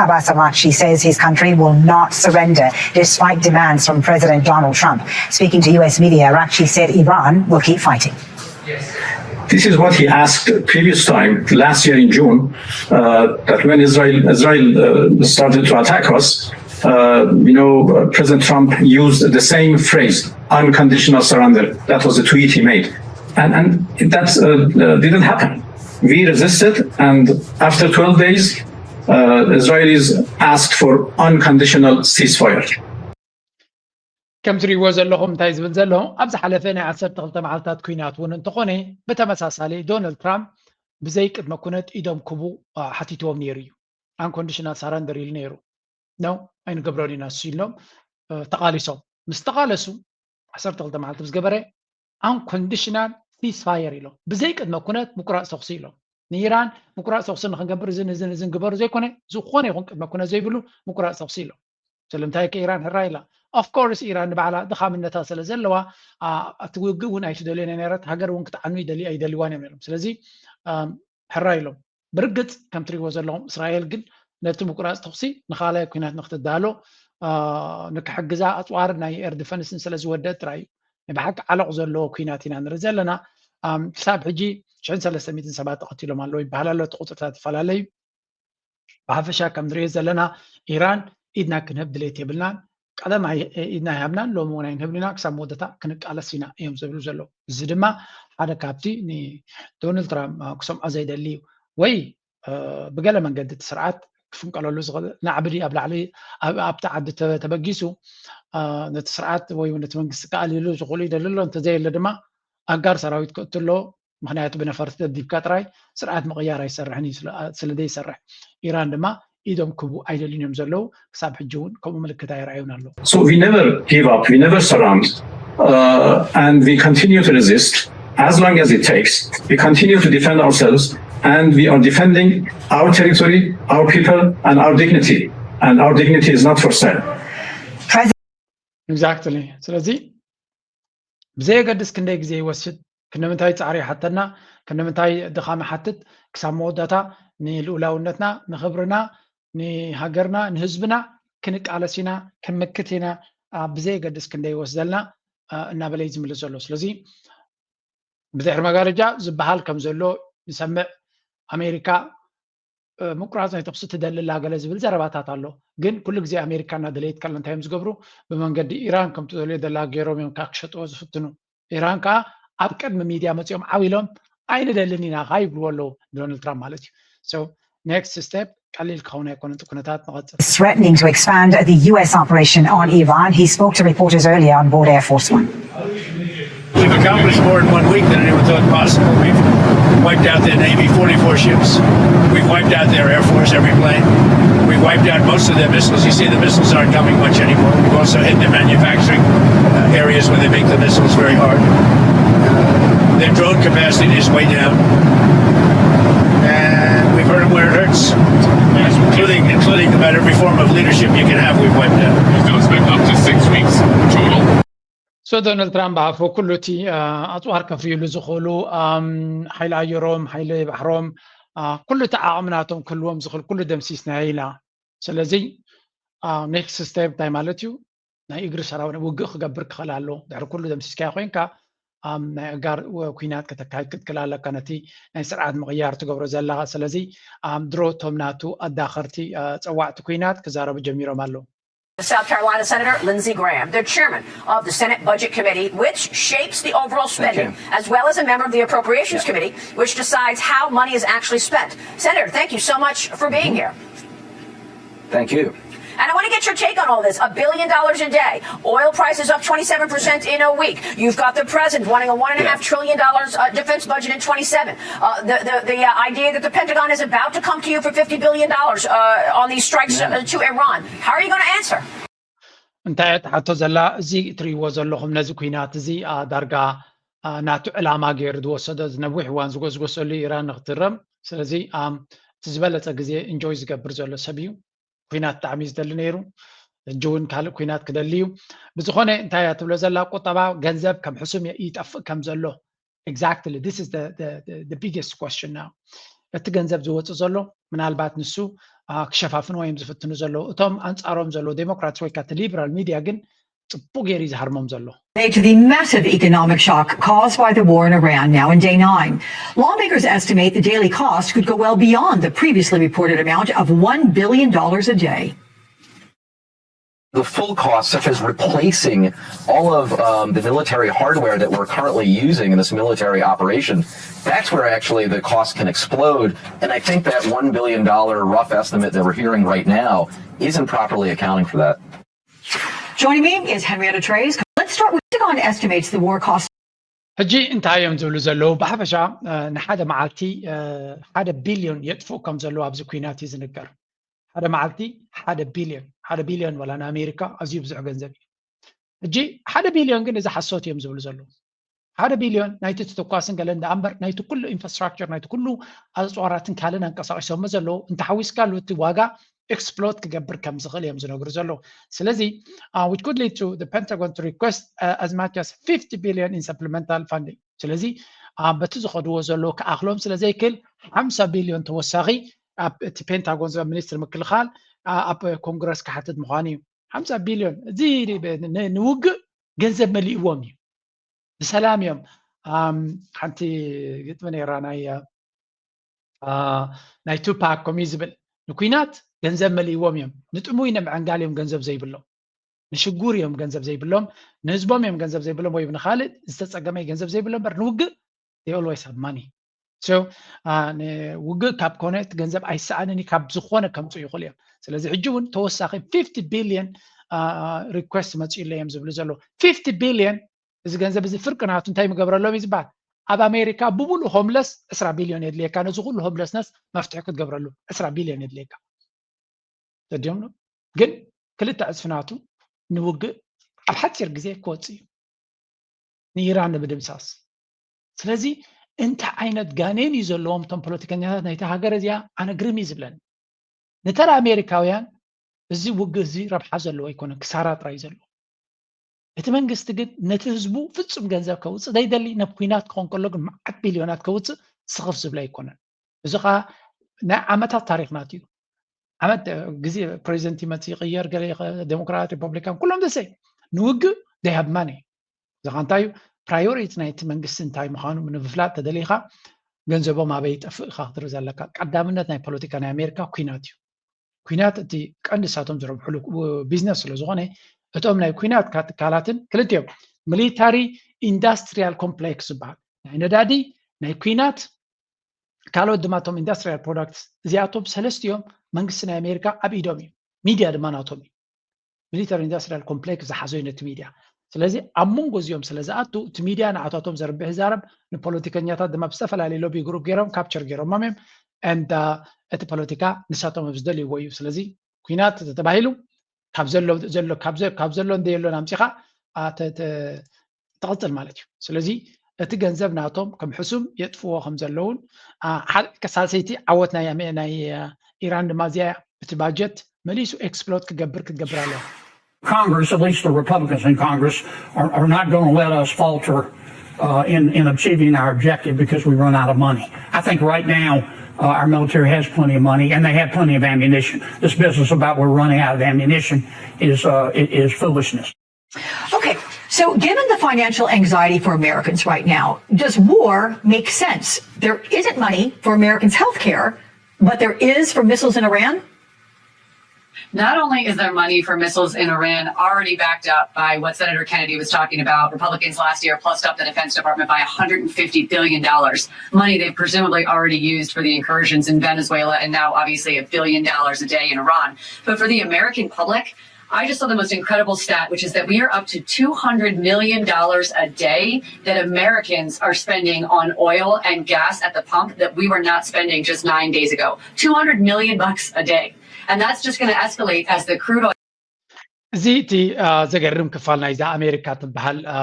Abbas Araghchi says his country will not surrender despite demands from President Donald Trump. Speaking to U S media, Araghchi said Iran will keep fighting. This is what he asked previous time, last year in June, uh, that when Israel, Israel uh, started to attack us, uh, you know, President Trump used the same phrase, unconditional surrender. That was the tweet he made. And, and that didn't happen. We resisted, and after twelve days, Israelis asked for unconditional ceasefire. ከም ትሪእዎ ዘለኹም እንታይ ዝብል ዘሎ ኣብ ዝሓለፈ ናይ ዓሰርተ ክልተ መዓልታት ኩናት እውን እንተኾነ ብተመሳሳሊ ዶናልድ ትራምፕ ብዘይ ቅድመ ኩነት ኢዶም ክቡ ሓቲትዎም ነይሩ እዩ unconditional surrender ኢሉ ነይሩ ነው ኣይንገብሮን ኢና ንሱ ኢሎም ተቓሊሶም ምስ ተቓለሱ ዓሰርተ ክልተ መዓልቲ ምስ ገበረ unconditional ceasefire ኢሎም ብዘይ ቅድመ ኩነት ምቁራፅ ተኩሲ ኢሎም ንኢራን ምቁራፅ ተኩሲ ንክንገብር እዝን እዝን እዝን ግበሩ ዘይኮነ ዝኾነ ይኹን ቅድመ ኩነት ዘይብሉ ምቁራፅ ተኩሲ ኢሎም ስለምንታይ ከ ኢራን ሕራይ ኢላ? Of course ኢራን ንባዕላ ድኻምነታ ስለ ዘለዋ፣ እቲ ውግእ እውን ኣይትደልዮን እያ ነይረት። ሃገር እውን ክትዓኑ ኣይደልዋን እዮም ነይሮም። ስለዚ ሕራይ ኢሎም። ብርግጽ ከም ትሪእዎ ዘለኹም እስራኤል ግን ነቲ ምቁራጽ ተኹሲ ንኻልኣይ ኲናት ንክትዳሎ ንክሕግዛ ኣጽዋር ናይ ኤር ዲፈንስን ስለ ዝወደት ጥራይ እዩ። ናይ ብሓቂ ዓለቕ ዘለዎ ኲናት ኢና ንርኢ ዘለና። ክሳብ ሕጂ ሽሕን ሰለስተ ሚእትን ሰባት ተቐቲሎም ኣለዉ ይበሃል ኣሎ። እቲ ቁጽርታት ይፈላለዩ። ብሓፈሻ ከም ንሪኦ ዘለና ኢራን ኢድና ክንህብ ድሌት የብልናን። ቀደም ኢድና ኣይሃብናን፣ ሎሚ እውን ኣይንህብን ኢና፣ ክሳብ መወዳእታ ክንቃለስ ኢና እዮም ዝብሉ ዘለዉ። እዚ ድማ ሓደ ካብቲ ንዶናልድ ትራምፕ ክሰምዖ ዘይደሊ እዩ። ወይ ብገለ መንገዲ እቲ ስርዓት ክፍንቀለሉ ዝኽእል ናዕቢ ኣብ ላዕሊ ኣብቲ ዓዲ ተበጊሱ ነቲ ስርዓት ወይ ነቲ መንግስቲ ክኣልይሉ ዝኽእሉ ይደሊ ኣሎ። እንተዘየለ ድማ ኣጋር ሰራዊት ክእቱ ኣለዎ። ምክንያቱ ብነፈርቲ ደብዲብካ ጥራይ ስርዓት ምቕያር ኣይሰርሕን እዩ፣ ስለ ዘይሰርሕ። ኢራን ድማ ኢዶም ክቡ ኣይደልን እዮም ዘለዉ። ክሳብ ሕጂ እውን ከምኡ ምልክት ኣይረኣዩን ኣለዉ። So we never give up, we never surrender, uh, and we continue to resist as long as it takes. We continue to defend ourselves, and we are defending our territory, our people, and our dignity. And our dignity is not for sale. Exactly. ስለዚ ብዘየገድስ ክንደይ ግዜ ይወስድ፣ ክንደምንታይ ጻዕሪ ይሓተና፣ ክንደምንታይ ድኻም ይሓትት፣ ክሳብ መወዳእታ ንልኡላውነትና፣ ንኽብርና፣ ንሃገርና፣ ንህዝብና ክንቃለስ ኢና፣ ክንምክት ኢና። ብዘየገድስ ክንደይ ይወስደልና እናበለ እዩ ዝምልስ ዘሎ። ስለዚ ብድሕሪ መጋረጃ ዝበሃል ከም ዘሎ ንሰምዕ። ኣሜሪካ ምቁራፅ ናይ ተኩሲ ትደሊ ኣላ ገለ ዝብል ዘረባታት ኣሎ። ግን ኩሉ ግዜ ኣሜሪካ እናደለየት ከላ እንታይ እዮም ዝገብሩ? ብመንገዲ ኢራን ከም ትደልዮ ዘላ ገይሮም እዮም ከዓ ክሸጥዎ ዝፍትኑ። ኢራን ከዓ ኣብ ቅድሚ ሚድያ መፂኦም ዓው ኢሎም ኣይንደልን ኢና ከዓ ይብልዎ ኣለዉ፣ ዶናልድ ትራምፕ ማለት እዩ። So next step ቀሊል ክኸውን ኣይኮነን። እቲ ኩነታት ንቐፅል። Threatening to expand the U S operation on Iran. He spoke to reporters earlier on board Air Force One. We've accomplished more in one week than anyone thought possible. We've wiped out their Navy, forty-four ships. We've wiped out their Air Force, every plane. We've wiped out most of their missiles. You see, the missiles aren't coming much anymore. We've also hit the manufacturing uh, areas where they make the missiles very hard. Their drone capacity is way down. And we've hurt them where it hurts, including, including about every form of leadership you can have, we've wiped out. Those been up to six weeks total. So ዶናልድ ትራምፕ ብኣፉ ኩሉ እቲ ኣፅዋር ከፍርዩሉ ዝኽእሉ ሓይሊ ኣየሮም፣ ሓይሊ ባሕሮም፣ ኩሉ እቲ ዓቕሚ ናቶም ክህልዎም ዝኽእል ኩሉ ደምሲስና ኢና። ስለዚ ኔክስት ስቴፕ እንታይ ማለት እዩ? ናይ እግሪ ሰራዊት ውግእ ክገብር ክኽእል ኣሎ። ድሕሪ ኩሉ ደምሲስካዮ ኮይንካ ናይ ኣጋር ኩናት ከተካይድ ክትክእል ኣለካ፣ ነቲ ናይ ስርዓት ምቕያር ትገብሮ ዘለኻ። ስለዚ ድሮ እቶም ናቱ ኣዳኸርቲ ፀዋዕቲ ኩናት ክዛረቡ ጀሚሮም ኣለዉ። South Carolina Senator Lindsey Graham, the chairman of the Senate Budget Committee, which shapes the overall spending, as well as a member of the Appropriations Committee, which decides how money is actually spent. Senator, thank you so much for being here. Thank you. And I want to get your take on all this. A billion dollars a day. Oil prices up twenty-seven percent in a week. You've got the president wanting a one and a half trillion dollars uh, defense budget in twenty-seven. Uh, the the, the uh, idea that the Pentagon is about to come to you for fifty billion dollars uh, on these strikes uh, to Iran. How are you going to answer? እንታይ ትሓቶ ዘላ? እዚ እትርእይዎ ዘለኹም ነዚ ኩናት እዚ ዳርጋ ናቱ ዕላማ ገይሩ ዝወሰዶ ነዊሕ እዋን ዝጎስጎሰሉ ኢራን ንክትረም። ስለዚ እቲ ዝበለፀ ግዜ እንጆይ ዝገብር ዘሎ ሰብ እዩ። ኩናት ብጣዕሚ እዩ ዝደሊ ነይሩ። ሕጂ እውን ካልእ ኩናት ክደሊ እዩ። ብዝኾነ እንታይ እያ ትብሎ ዘላ? ቁጠባ ገንዘብ ከም ሕሱም ይጠፍእ ከም ዘሎ። Exactly, this is the, the, the, the biggest question now. እቲ ገንዘብ ዝወፅእ ዘሎ ምናልባት ንሱ ክሸፋፍንዎ እዮም ዝፍትኑ ዘለዉ። እቶም ኣንፃሮም ዘለዉ ዴሞክራትስ ወይ ከዓ እቲ ሊበራል ሚድያ ግን ፅቡቅ ገይሩ እዩ ዝሃርሞም ዘሎ። To the massive economic shock caused by the war in Iran now in day nine. Lawmakers estimate the daily cost could go well beyond the previously reported amount of one billion dollars a day. The full cost, such as replacing all of um, the military hardware that we're currently using in this military operation, that's where actually the cost can explode. And I think that one billion dollar rough estimate that we're hearing right now isn't properly accounting for that. Joining me is Henrietta Trays. Let's start with Pentagon estimates the war cost. ሕጂ እንታይ እዮም ዝብሉ ዘለዉ? ብሓፈሻ ንሓደ መዓልቲ ሓደ ቢልዮን የጥፍኡ ከም ዘለዉ ኣብዚ ኩናት እዩ ዝንገር። ሓደ መዓልቲ ሓደ ቢልዮን፣ ሓደ ቢልዮን ዋላ ንኣሜሪካ ኣዝዩ ብዙሕ ገንዘብ እዩ። ሕጂ ሓደ ቢልዮን ግን እዚ ሓሶት እዮም ዝብሉ ዘለዉ። ሓደ ቢልዮን ናይቲ ተተኳስን ገለን ደኣ እምበር ናይቲ ኩሉ ኢንፍራስትራክቸር ናይቲ ኩሉ ኣፅዋራትን ካልእን ኣንቀሳቂሶሞ ዘለዉ እንተሓዊስካሉ እቲ ዋጋ explode ክገብር ከም ዝኽእል እዮም ዝነግሩ ዘለዉ። ስለዚ which could lead to the Pentagon to request as much as fifty billion in supplemental funding። ስለዚ በቲ ዝኸድዎ ዘለዉ ክኣኽሎም ስለ ዘይክእል ሓምሳ ቢልዮን ተወሳኺ ኣብ እቲ ፔንታጎን ሚኒስትሪ ምክልኻል ኣብ ኮንግረስ ክሓትት ምዃኑ እዩ። ሓምሳ ቢልዮን እዚ ንውግእ ገንዘብ መሊእዎም እዩ። ብሰላም እዮም። ሓንቲ ግጥሚ ነይራ ናይ ናይ ቱፓክ ከምኡ ዝብል ንኩናት ገንዘብ መሊእዎም እዮም። ንጥሙይ ንምዕንጋል እዮም ገንዘብ ዘይብሎም። ንሽጉር እዮም ገንዘብ ዘይብሎም፣ ንህዝቦም እዮም ገንዘብ ዘይብሎም ወይ ንካልእ ዝተፀገመ ገንዘብ ዘይብሎም በር ንውግእ they always have money። So ውግእ ካብ ኮነ እቲ ገንዘብ ኣይሰኣንን እዩ፣ ካብ ዝኾነ ከምፁ ይኽእሉ እዮም። ስለዚ ሕጂ እውን ተወሳኺ fifty billion request መፂኡ ኣሎ እዮም ዝብሉ ዘለዉ። fifty billion እዚ ገንዘብ እዚ ፍርቂ ናቱ እንታይ ምገብረሎም እዩ ዝበሃል? ኣብ ኣሜሪካ ብምሉእ ሆምለስ ዕስራ ቢልዮን የድልየካ። ነዚ ኩሉ ሆምለስነስ መፍትሒ ክትገብረሉ ዕስራ ቢልዮን የድልየካ። ተዲዮም ግን ክልተ ዕፅፊ ናቱ ንውግእ ኣብ ሓፂር ግዜ ክወፅእ እዩ ንኢራን ንምድምሳስ። ስለዚ እንታይ ዓይነት ጋኔን እዩ ዘለዎም እቶም ፖለቲከኛታት ናይቲ ሃገር እዚኣ? ኣነ ግርም እዩ ዝብለኒ። ንተራ ኣሜሪካውያን እዚ ውግእ እዚ ረብሓ ዘለዎ ኣይኮነን፣ ክሳራ ጥራይ እዩ ዘለዎ። እቲ መንግስቲ ግን ነቲ ህዝቡ ፍጹም ገንዘብ ከውፅእ ዘይደሊ፣ ናብ ኩናት ክኾን ከሎ ግን መዓት ቢልዮናት ከውፅእ ስኽፍ ዝብለ ኣይኮነን። እዚ ከዓ ናይ ዓመታት ታሪክ ናት እዩ። ዓመት ግዜ ፕሬዚደንት ይመፅእ ይቕየር፣ ገለ ዴሞክራት ሪፐብሊካን ኩሎም ደሰ ንውግእ they have money። እዚ ከዓ እንታይ እዩ ፕራዮሪቲ ናይቲ መንግስቲ እንታይ ምዃኑ ንምፍላጥ ተደሊኻ ገንዘቦም ኣበይ ይጠፍእ ኢኻ ክትርኢ ዘለካ። ቀዳምነት ናይ ፖለቲካ ናይ ኣሜሪካ ኩናት እዩ። ኩናት እቲ ቀንዲ እሳቶም ዝረብሕሉ ቢዝነስ ስለ ዝኾነ እቶም ናይ ኩናት ትካላትን ክልቲኦም ሚሊታሪ ኢንዳስትሪያል ኮምፕሌክስ ዝበሃል ናይ ነዳዲ ናይ ኩናት ካልኦት ድማ እቶም ኢንዳስትሪያል ፕሮዳክትስ እዚኣቶም ሰለስቲኦም መንግስቲ ናይ ኣሜሪካ ኣብ ኢዶም እዩ። ሚድያ ድማ ናቶም እዩ። ሚሊተሪ ኢንዳስትሪያል ኮምፕሌክስ ዝሓዞ እዩ ነቲ ሚድያ። ስለዚ ኣብ መንጎ እዚኦም ስለ ዝኣቱ እቲ ሚድያ ንዓታቶም ዘርብሕ ይዛረብ፣ ንፖለቲከኛታት ድማ ብዝተፈላለዩ ሎቢ ግሩፕ ገይሮም ካፕቸር ገይሮሞም እዮም። And እቲ ፖለቲካ ንሳቶም ኣብ ዝደልይዎ እዩ። ስለዚ ኩናት ተባሂሉ ካብ ዘሎ ዘሎ ካብ ዘ- ካብ ዘሎ እንደ የሎን ኣምፂኻ ኣ፣ ተ- ተ- ትቕፅል ማለት እዩ። ስለዚ እቲ ገንዘብ ናቶም ከም ሕሱም የጥፍዎ ከም ዘለውን ኣ፣ ሓ- ሳልሰይቲ ዓወት ናይ ኣሜ- ናይ አ፣ ኢራን ድማ እዚኣ እያ። እቲ ባጀት መሊሱ ኤክስፕሎት ክገብር ክትገብር ኣለዋ። Congress, at least the Republicans in Congress, are, are not going to let us falter uh, in, in achieving our objective because we run out of money. I think right now uh, our military has plenty of money and they have plenty of ammunition. This business about we're running out of ammunition is, uh, i- is foolishness. Okay, so given the financial anxiety for Americans right now, does war make sense? There isn't money for Americans' health care, but there is for missiles in Iran. Not only is there money for missiles in Iran already backed up by what Senator Kennedy was talking about, Republicans last year plussed up the Defense Department by $150 billion, money they've presumably already used for the incursions in Venezuela and now obviously a billion dollars a day in Iran. But for the American public, I just saw the most incredible stat, which is that we are up to two hundred million dollars a day that Americans are spending on oil and gas at the pump that we were not spending just nine days ago. Two hundred million bucks a day. And that's just going to escalate as the crude oil. እዚ እቲ አ፣ ዘገርም ክፋል ናይዛ ኣሜሪካ ትበሃል አ፣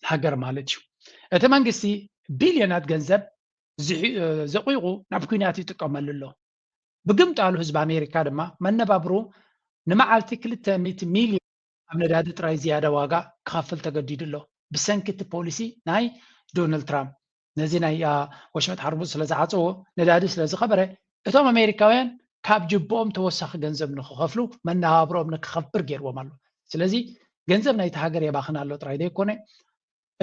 ሃገር ማለት እዩ። እቲ መንግስቲ ቢልዮናት ገንዘብ ዝሒ- አ፣ ዘቑይቑ ናብ ኩናት ይጥቀመሉ ኣሎ። ብግምጣሉ ህዝቢ ኣሜሪካ ድማ መነባብሩ ንመዓልቲ ክልተ ሚእቲ ሚልዮን ኣብ ነዳዲ ጥራይ ዝያዳ ዋጋ ክኸፍል ተገዲዱ ኣሎ። ብሰንኪ እቲ ፖሊሲ ናይ ዶናልድ ትራምፕ ነዚ ናይ አ፣ ወሽመጥ ሓርሙዝ ስለ ዝዓፀዎ ነዳዲ ስለ ዝኸበረ እቶም ኣሜሪካውያን ካብ ጅብኦም ተወሳኺ ገንዘብ ንክኸፍሉ መነባብሮኦም ንክኸብር ገይርዎም ኣሎ። ስለዚ ገንዘብ ናይቲ ሃገር የባኽን ኣሎ ጥራይ ዘይኮነ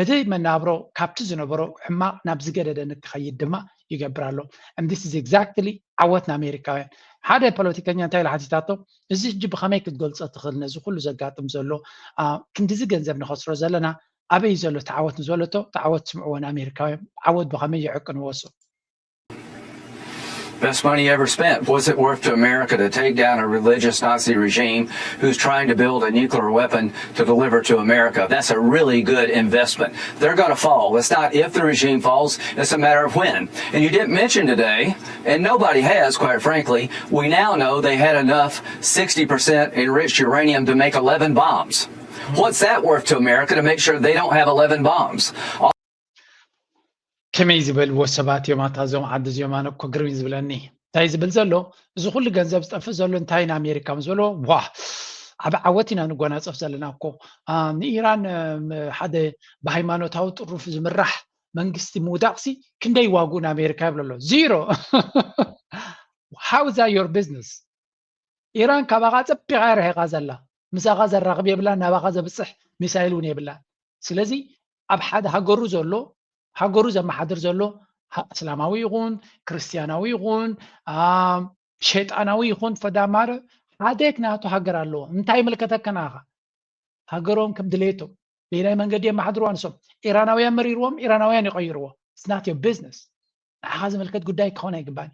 እቲ መነባብሮ ካብቲ ዝነበሮ ሕማቕ ናብ ዝገደደ ንክኸይድ ድማ ይገብር ኣሎ። And this is exactly ዓወት ንኣሜሪካውያን። ሓደ ፖለቲከኛ እንታይ ኢላ ሓቲታቶ፣ እዚ ሕጂ ብኸመይ ክትገልፆ ትኽእል ነዚ ኩሉ ዘጋጥም ዘሎ አ፣ ክንድዚ ገንዘብ ንኸስሮ ዘለና ኣበይ ዘሎ እቲ ዓወት ንዝበለቶ እቲ ዓወት ስምዕዎ ንኣሜሪካውያን ዓወት ብኸመይ ይዕቅንዎ እሱ Best money ever spent. What's it worth to America to take down a religious Nazi regime who's trying to build a nuclear weapon to deliver to America? That's a really good investment. They're going to fall. It's not if the regime falls, it's a matter of when. And you didn't mention today, and nobody has, quite frankly, we now know they had enough sixty percent enriched uranium to make eleven bombs. What's that worth to America to make sure they don't have eleven bombs? ከመይ ዝበልዎ ሰባት እዮም ኣታ እዞም ዓዲ እዚኦም ኣነ እኮ ግርም እዩ ዝብለኒ። እንታይ ዝብል ዘሎ? እዚ ኩሉ ገንዘብ ዝጠፍእ ዘሎ እንታይ ንኣሜሪካ ምስ በሎ፣ ዋ፣ ዓብ ዓወት ኢና ንጎናፀፍ ዘለና እኮ። ንኢራን ሓደ ብሃይማኖታዊ ጥሩፍ ዝምራሕ መንግስቲ ምውዳቕሲ ክንደይ ዋግኡ ንኣሜሪካ ይብሎ ኣሎ። ዚሮ። How is that your business? ኢራን ካባኻ ፀቢቓ ርሒቓ ዘላ፣ ምሳኻ ዘራኽብ የብላን፣ ናባኻ ዘብፅሕ ሚሳይል እውን የብላን። ስለዚ ኣብ ሓደ ሃገሩ ዘሎ፣ ሃገሩ ዘመሓድር ዘሎ፣ እስላማዊ ይኹን ክርስትያናዊ ይኹን ሸይጣናዊ ይኹን ፈዳማር፣ ሓደ ናቱ ሃገር ኣለዎ። እንታይ ይምልከተካ ንዓኻ? ሃገሮም ከም ድሌቶም በየናይ መንገዲ የመሓድርዋ ንሶም። ኢራናውያን መሪርዎም፣ ኢራናውያን ይቐይርዎ። It's not your business። ንዓኻ ዝምልከት ጉዳይ ክኸውን ኣይግባን።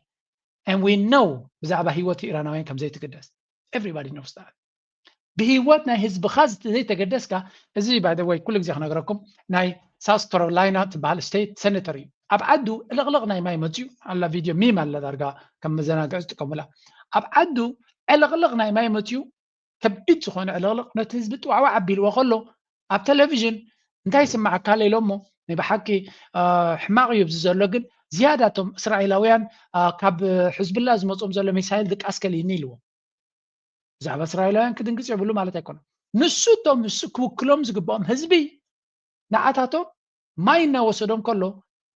And we know ብዛዕባ ህይወት ኢራናውያን ከም ዘይትግደስ። Everybody knows that። ብህይወት ናይ ህዝብኻ ዘይተገደስካ፣ እዚ by the way ኩሉ ግዜ ክነግረኩም፣ ናይ ሳውስ ካሮላይና ትበሃል ስቴት ሴኔተር እዩ። ኣብ ዓዱ ዕልቕልቕ ናይ ማይ መፅዩ ኣላ፣ ቪድዮ ሚም ኣላ፣ ዳርጋ ከም መዘናግዒ ዝጥቀሙላ። ኣብ ዓዱ ዕልቕልቕ ናይ ማይ መፅዩ፣ ከቢድ ዝኾነ ዕልቕልቕ ነቲ ህዝቢ ጥዋዕዋዕ ኣቢልዎ ከሎ፣ ኣብ ቴሌቪዥን እንታይ ይስማዓካ ኢሎሞ፣ ናይ ብሓቂ ሕማቕ እዩ ኣብዚ ዘሎ፣ ግን ዝያዳ እቶም እስራኤላውያን ካብ ሕዝብላ ዝመፅኦም ዘሎ ሚሳይል ድቃስ ከልእኒ ኢልዎም። ብዛዕባ እስራኤላውያን ክድንግፅ የብሉ ማለት ኣይኮነን። ንሱ እቶም ንሱ ክውክሎም ዝግብኦም ህዝቢ ንዓታቶም ማይ እናወሰዶም ከሎ፣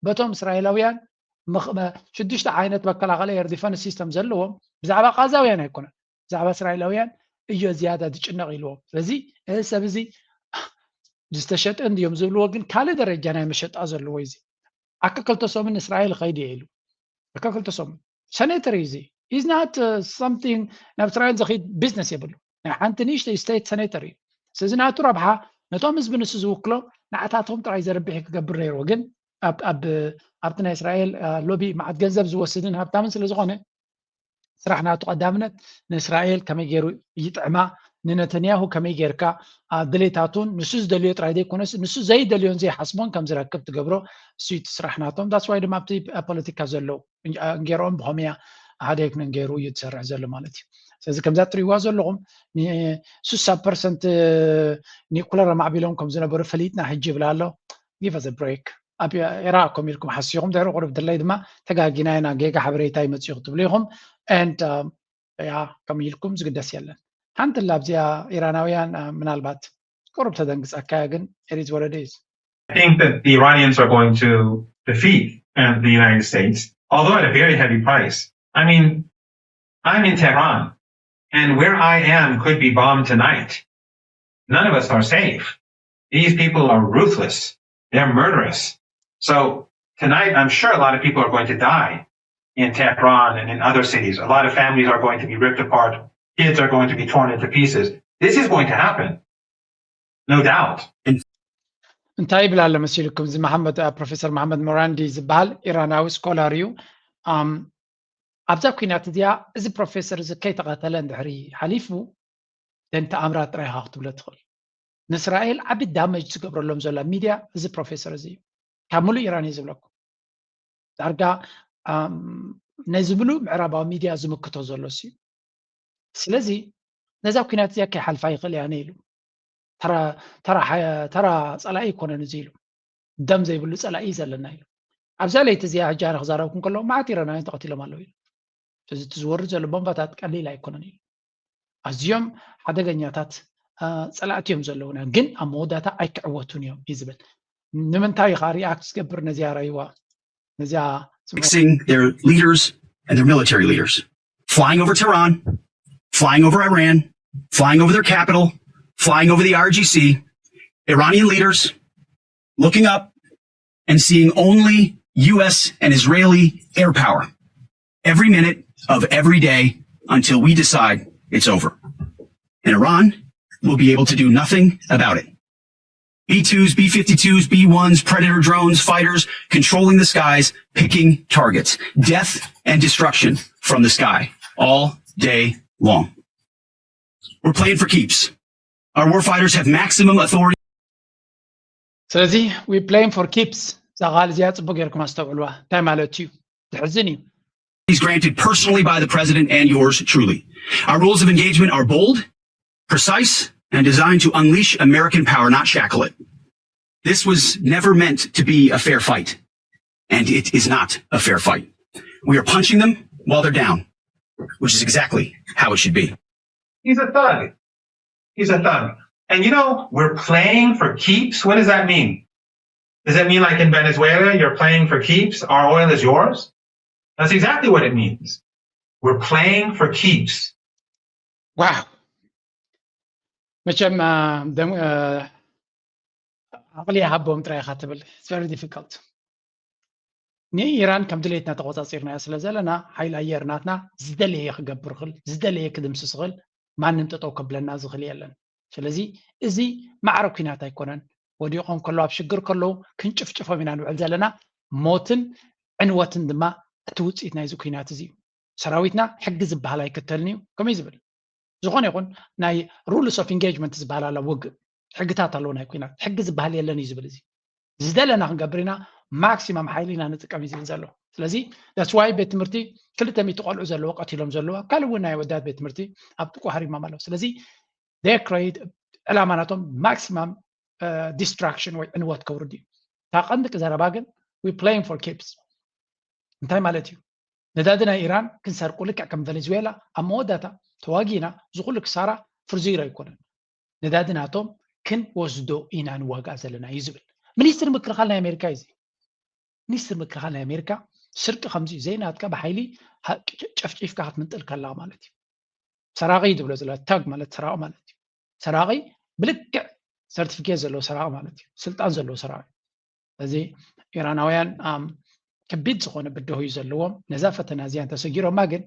በቶም እስራኤላውያን ሽዱሽተ ዓይነት መከላኸሊ ኤር ዲፈንስ ሲስተም ዘለዎም፣ ብዛዕባ ቃዛውያን ኣይኮነን፣ ብዛዕባ እስራኤላውያን እዮ ዝያዳ ዝጭነቕ ኢልዎም። ስለዚ እዚ ሰብ እዚ ዝተሸጠ እንድዮም ዝብልዎ፣ ግን ካልእ ደረጃ ናይ መሸጣ ዘለዎ እዩ። እዚ ኣካ ክልተ ሰሙን እስራኤል ኸይድ እየ ኢሉ። ኣካ ክልተ ሰሙን ሴኔተር እዩ። እዚ is not something ናብ እስራኤል ዘኽድ ቢዝነስ የብሉ። ናይ ሓንቲ ንእሽተይ ስቴት ሴኔተር እዩ። ስለዚ ናቱ ረብሓ ነቶም ህዝቢ ንሱ ዝውክሎ ንዓታቶም ጥራይ ዘርብሕ ክገብር ነይርዎ። ግን ኣብቲ ናይ እስራኤል ሎቢ መዓት ገንዘብ ዝወስድን ሃብታምን ስለ ዝኾነ፣ ስራሕ ናቱ ቀዳምነት ንእስራኤል ከመይ ገይሩ ይጥዕማ፣ ንነተንያሁ ከመይ ጌርካ ድሌታቱን ንሱ ዝደልዮ ጥራይ ዘይኮነስ ንሱ ዘይደልዮን ዘይሓስቦን ከም ዝረክብ ትገብሮ። እሱ እቲ ስራሕ ናቶም። That's why ድማ ኣብቲ ፖለቲካ ዘለዉ እንጌሮም ብኸመያ ሓደ ክነን ገይሩ እዩ ዝሰርሕ ዘሎ ማለት እዩ። ስለዚ ከምዛ ትሪእዋ ዘለኹም ስሳ ፐርሰንት ኒኩለር ኣማዕቢሎም ከም ዝነበሩ ፈሊጥና ሕጂ ይብል ኣሎ። Give us a break። ኣብ ኤራ ኮም ኢልኩም ሓሲኹም ድሕሪ ቁሩብ ድለይ ድማ ተጋጊና ኢና፣ ጌጋ ሓበሬታ ይመፅኡ ክትብሉ ኢኹም። And ያ ከም ኢልኩም ዝግደስ የለን። ሓንቲ ላ ኣብዚኣ ኢራናውያን ምናልባት ቁሩብ ተደንግፀካ እያ፣ ግን it is what it is። I think that the Iranians are going to defeat uh, the United States, although at a very heavy price. I mean, I'm in Tehran, and where I am could be bombed tonight. None of us are safe. These people are ruthless. They're murderous. So tonight, I'm sure a lot of people are going to die in Tehran and in other cities. A lot of families are going to be ripped apart. Kids are going to be torn into pieces. This is going to happen. No doubt. እንታይ ይብል ኣሎ መሲልኩም? እዚ መሓመድ ፕሮፌሰር መሓመድ ሞራንዲ ዝበሃል ኢራናዊ ስኮላር እዩ። ኣብዛ ኩናት እዚኣ እዚ ፕሮፌሰር እዚ ከይተቐተለ እንድሕሪ ሓሊፉ፣ ደን ተኣምራት ጥራይ ኢኻ ክትብሎ ትኽእል። ንእስራኤል ዓቢ ዳመጅ ዝገብረሎም ዘሎ ሚድያ እዚ ፕሮፌሰር እዚ እዩ። ካብ ሙሉእ ኢራን እዩ ዝብለኩም። ዳርጋ ነዚ ሙሉእ ምዕራባዊ ሚድያ ዝምክቶ ዘሎ እዩ። ስለዚ ነዛ ኩናት እዚኣ ከይሓልፋ ይኽእል እያ ኢሉ። ተራ ጸላኢ ኣይኮነን እዚ ኢሉ። ደም ዘይብሉ ጸላኢ እዩ ዘለና ኢሉ። ኣብዛ ለይቲ እዚኣ ሕጂ ኣነ ክዛረብኩም ከለኹ መዓት ኢራናውያን ተቐቲሎም ኣለዉ ኢሉ። እዚ እቲ ዝወርድ ዘሎ ቦምባታት ቀሊል ኣይኮነን ኢሉ። ኣዝዮም ሓደገኛታት ጸላእቲ እዮም ዘለዉና፣ ግን ኣብ መወዳእታ ኣይክዕወቱን እዮም እዩ ዝብል። ንምንታይ ኢኻ ሪኣክት ዝገብር ነዚኣ ራይዋ? ነዚኣ Fixing their leaders and their military leaders. Flying over Tehran, flying over Iran, flying over their capital, flying over the I R G C, Iranian leaders looking up and seeing only U S and Israeli air power every minute of every day until we decide it's over. And Iran will be able to do nothing about it. B twos, B fifty-twos, B ones, Predator drones, fighters, controlling the skies, picking targets. Death and destruction from the sky all day long. We're playing for keeps. Our warfighters have maximum authority. ስለዚ we playing for keeps እዛ ቃል እዚኣ ጽቡቅ ጌርኩም ኣስተውዕልዋ። እንታይ ማለት እዩ? ዝሕዝን እዩ። He's granted personally by the president and yours truly. Our rules of engagement are bold, precise, and designed to unleash American power, not shackle it. This was never meant to be a fair fight, and it is not a fair fight. We are punching them. while they're down, which is exactly how it should be. He's a thug. He's a thug. And you know, we're playing for keeps. What does that mean? Does that mean, like, in Venezuela, you're playing for keeps? Our oil is yours? That's exactly what it means. We're playing for keeps. Wow. መቸም ዓቕሊ ይሃቦም ጥራይ ኢኻ ትብል። It's very difficult። ንኢራን ከም ድሌትና ተቆጻጺርናያ ስለ ዘለና ሓይሊ ኣየር ናትና ዝደለየ ክገብር ይኽእል፣ ዝደለየ ክድምስስ ይኽእል፣ ማንም ጠጠው ከብለና ዝኽእል የለን። ስለዚ እዚ ማዕረ ኩናት ኣይኮነን። ወዲቖም ከለዉ ኣብ ሽግር ከለዉ ክንጭፍጭፎም ኢና ንውዕል ዘለና። ሞትን ዕንወትን ድማ እቲ ውፅኢት ናይዚ ኩናት እዚ እዩ። ሰራዊትና ሕጊ ዝበሃል ኣይክተልን እዩ ከመይ ዝብል ዝኾነ ይኹን ናይ rules of engagement ዝበሃል ኣሎ ውግእ ሕግታት ኣለዎ ናይ ኩናት ሕጊ ዝበሃል የለን እዩ ዝብል እዚ ዝደለና ክንገብር ኢና ማክሲማም ሓይሊ ኢና ንጥቀም እዩ ዝብል ዘሎ ስለዚ that's why ቤት ትምህርቲ ክልተ ሚእቲ ቆልዑ ዘለዎ ቀቲሎም ዘለዎ ኣብ ካልእ እውን ናይ ወዳት ቤት ትምህርቲ ኣብ ጥቁ ሃሪሞም ኣለዉ ስለዚ they create ዕላማ ናቶም ማክሲማም destruction ወይ ዕንወት ከውርድ እዩ እታ ቀንዲ ዘረባ ግን we playing for keeps እንታይ ማለት እዩ ነዳዲ ናይ ኢራን ክንሰርቁ ልክዕ ከም ቨኔዙዌላ ኣብ መወዳእታ ተዋጊና ዝኩሉ ክሳራ free zero ኣይኮነን ነዳዲ ናቶም ክንወስዶ ኢና ንዋጋእ ዘለና እዩ ዝብል ሚኒስትር ምክልኻል ናይ ኣሜሪካ እዩ ሚኒስትር ምክልኻል ናይ ኣሜሪካ ስርቂ ከምዚ እዩ ዘይናትካ ብሓይሊ ጨፍጪፍካ ክትምንጥል ከላ ማለት እዩ ሰራቂ እዩ ዝብሎ ዘሎ thug ማለት ሰራቂ ማለት እዩ ሰራቂ ብልክዕ certificate ዘለዎ ሰራቂ ማለት እዩ ስልጣን ዘለዎ ሰራቂ እዚ ኢራናውያን ከቢድ ዝኾነ ብድሆ እዩ ዘለዎም ነዛ ፈተና እዚኣ እንተሰጊሮማ ግን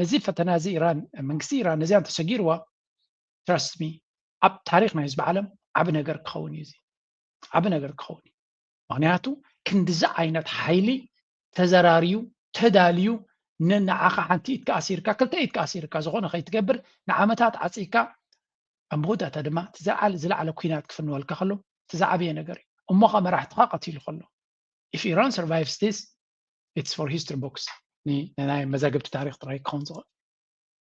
ነዚ ፈተና እዚ ኢራን መንግስቲ ኢራን ነዚኣ እንተሰጊርዋ trust me ኣብ ታሪክ ናይ ህዝቢ ዓለም ዓቢ ነገር ክኸውን እዩ እዚ ዓቢ ነገር ክኸውን እዩ ምክንያቱ ክንድዚ ዓይነት ሓይሊ ተዘራርዩ ተዳልዩ ንዓኻ ሓንቲ ኢድ ከኣሲርካ ክልተ ኢድ ከኣሲርካ ዝኾነ ከይትገብር ንዓመታት ዓፂካ ኣብ መወዳእታ ድማ ዝለዓለ ኩናት ክፍንወልካ ከሎ እቲ ዝዓበየ ነገር እዩ እሞ ኸ መራሕትኻ ቀቲሉ ከሎ if Iran survives this it's for history books ናይ መዛግብቲ ታሪክ ጥራይ ክኸውን ዝኽእል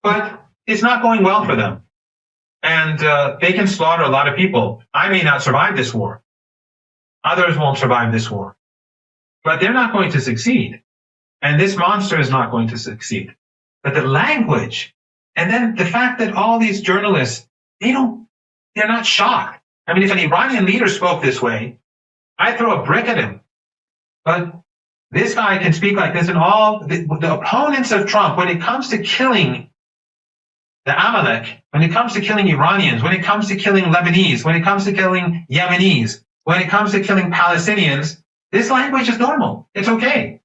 But it's not going well for them. And uh, they can slaughter a lot of people. I may not survive this war. Others won't survive this war. But they're not going to succeed. And this monster is not going to succeed. But the language, and then the fact that all these journalists, they don't, they're not shocked. I mean, if an Iranian leader spoke this way, I'd throw a brick at him. But this guy can speak like this, and all the, the opponents of Trump, when it comes to killing the Amalek, when it comes to killing Iranians, when it comes to killing Lebanese, when it comes to killing Yemenis, when it comes to killing Palestinians, this language is normal. It's okay.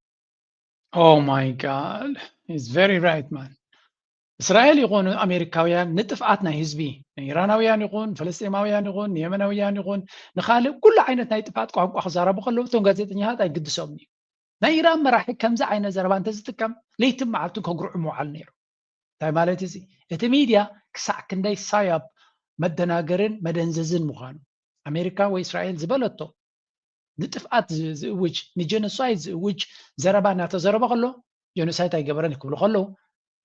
Oh my God. He's very right, man. እስራኤል ይኹን ኣሜሪካውያን ንጥፍኣት ናይ ህዝቢ ንኢራናውያን ይኹን ፍልስጤማውያን ይኹን ንየመናውያን ይኹን ንካልእ ኩሉ ዓይነት ናይ ጥፍኣት ቋንቋ ክዛረቡ ከለዉ እቶም ጋዜጠኛታት ኣይግድሶምን እዩ ናይ ኢራን መራሒ ከምዚ ዓይነት ዘረባ እንተዝጥቀም ለይትን መዓልትን ከጉርዑ ምውዓል ነይሩ እንታይ ማለት እዚ እቲ ሚድያ ክሳዕ ክንደይ ሳያብ መደናገርን መደንዘዝን ምዃኑ ኣሜሪካ ወይ እስራኤል ዝበለቶ ንጥፍኣት ዝእውጅ ንጀኖሳይድ ዝእውጅ ዘረባ እናተዘረበ ከሎ ጀኖሳይድ ኣይገበረን ክብሉ ከለዉ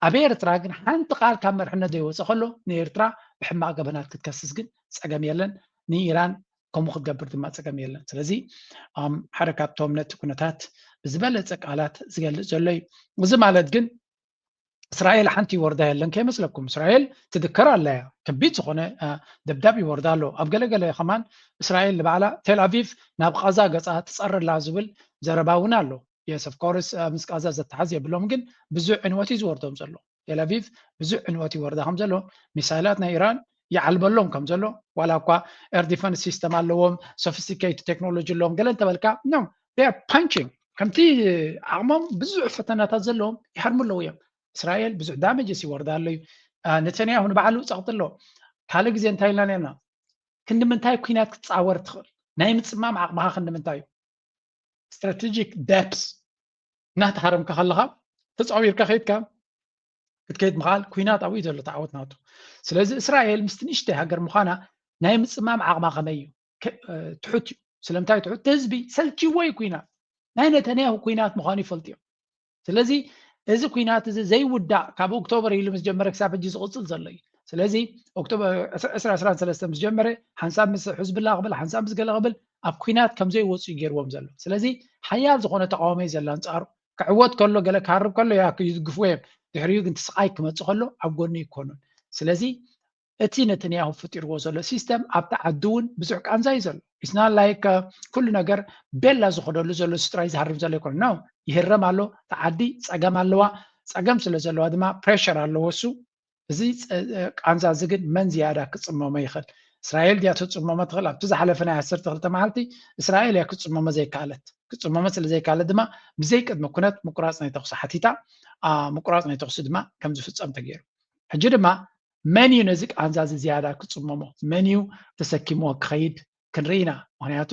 ኣብ ኤርትራ ግን ሓንቲ ቃል ካብ መርሕነት ዘይወፀ ከሎ ንኤርትራ ብሕማቅ ገበናት ክትከስስ ግን ፀገም የለን ንኢራን ከምኡ ክትገብር ድማ ፀገም የለን ስለዚ ሓደ ካብቶም ነቲ ኩነታት ብዝበለፀ ቃላት ዝገልፅ ዘሎ እዩ እዚ ማለት ግን እስራኤል ሓንቲ ይወርዳ የለን ከይመስለኩም እስራኤል ትድከር ኣለያ ከቢድ ዝኾነ ደብዳብ ይወርዳ ኣሎ ኣብ ገለገለ ከማን እስራኤል ንባዕላ ቴል ኣቪቭ ናብ ቃዛ ገፃ ትፀርላ ዝብል ዘረባ እውን ኣሎ yes of course ምስ ቃዛ ዘተሓዝ የብሎም ግን ብዙሕ ዕንወት እዩ ዝወርዶም ዘሎ ቴል ኣቪቭ ብዙሕ ዕንወት ይወርዳ ከም ዘሎ ሚሳይላት ናይ ኢራን ይዓልበሎም ከም ዘሎ ዋላ እኳ air defense system ኣለዎም sophisticated technology ኣለዎም ገለ እንተበልካ no they are punching ከምቲ ዓቕሞም ብዙሕ ፈተናታት ዘለዎም ይሃርሙ ኣለዉ እዮም እስራኤል ብዙሕ damages ይወርዳ ኣሎ እዩ ነተንያሁ ንባዕሉ ፀቕጢ ኣሎ ካልእ ግዜ እንታይ ኢልና ነርና ክንዲ ምንታይ ኩናት ክትፃወር ትኽእል ናይ ምፅማም ዓቕምኻ ክንዲ ምንታይ እዩ strategic depth እናተሃረምካ ከለኻ ተፃዊርካ ከይድካ ክትከይድ ምኽኣል ኩናት ኣብኡ እዩ ዘሎ ተዓወት ናቱ ስለዚ እስራኤል ምስቲ ንእሽተይ ሃገር ምዃና ናይ ምፅማም ዓቕማ ከመይ እዩ ትሑት እዩ ስለምንታይ ትሑት ህዝቢ ሰልችዎ እዩ ኩናት ናይ ነተንያሁ ኩናት ምዃኑ ይፈልጡ እዮም ስለዚ እዚ ኩናት እዚ ዘይውዳእ ካብ ኦክቶበር ኢሉ ምስ ጀመረ ክሳብ ሕጂ ዝቕፅል ዘሎ እዩ ስለዚ ኦክቶበር ዕስራ ዕስራን ሰለስተ ምስ ጀመረ ሓንሳብ ምስ ሕዝብላ ክብል ሓንሳብ ምስ ገለ ክብል ኣብ ኩናት ከም ዘይወፁ እዩ ገይርዎም ዘሎ ስለዚ ሓያል ዝኾነ ተቃዋሞ እዩ ዘላ ኣንፃሩ ክዕወት ከሎ ገለ ክሃርብ ከሎ ይድግፍዎ እዮም። ድሕሪኡ ግን እቲ ስቓይ ክመፅእ ከሎ ኣብ ጎኑ ኣይኮኑን። ስለዚ እቲ ነተንያሁ ፈጢርዎ ዘሎ ሲስተም ኣብቲ ዓዲ እውን ብዙሕ ቃንዛ እዩ ዘሎ። ኢስና ላይክ ኩሉ ነገር ቤላ ዝኸደሉ ዘሎ እሱ ጥራይ ዝሃርም ዘሎ ኣይኮነ ነው። ይህረም ኣሎ። እቲ ዓዲ ፀገም ኣለዋ። ፀገም ስለ ዘለዋ ድማ ፕሬሸር ኣለዎ እሱ። እዚ ቃንዛ እዚ ግን መን ዝያዳ ክፅመሞ ይኽእል? እስራኤል ድያ ትፅመሞ ትኽእል? ኣብቲ ዝሓለፈ ናይ ዓሰርተ ክልተ መዓልቲ እስራኤል እያ ክፅመሞ ዘይከኣለት። ክፅመሞ ስለ ዘይከኣለት ድማ ብዘይ ቅድሚ ኩነት ምቁራፅ ናይ ተኹሲ ሓቲታ። ምቁራፅ ናይ ተኹሲ ድማ ከም ዝፍፀም ተገይሩ። ሕጂ ድማ መን እዩ ነዚ ቃንዛ እዚ ዝያዳ ክፅመሞ? መን እዩ ተሰኪምዎ ክኸይድ? ክንርኢ ኢና። ምክንያቱ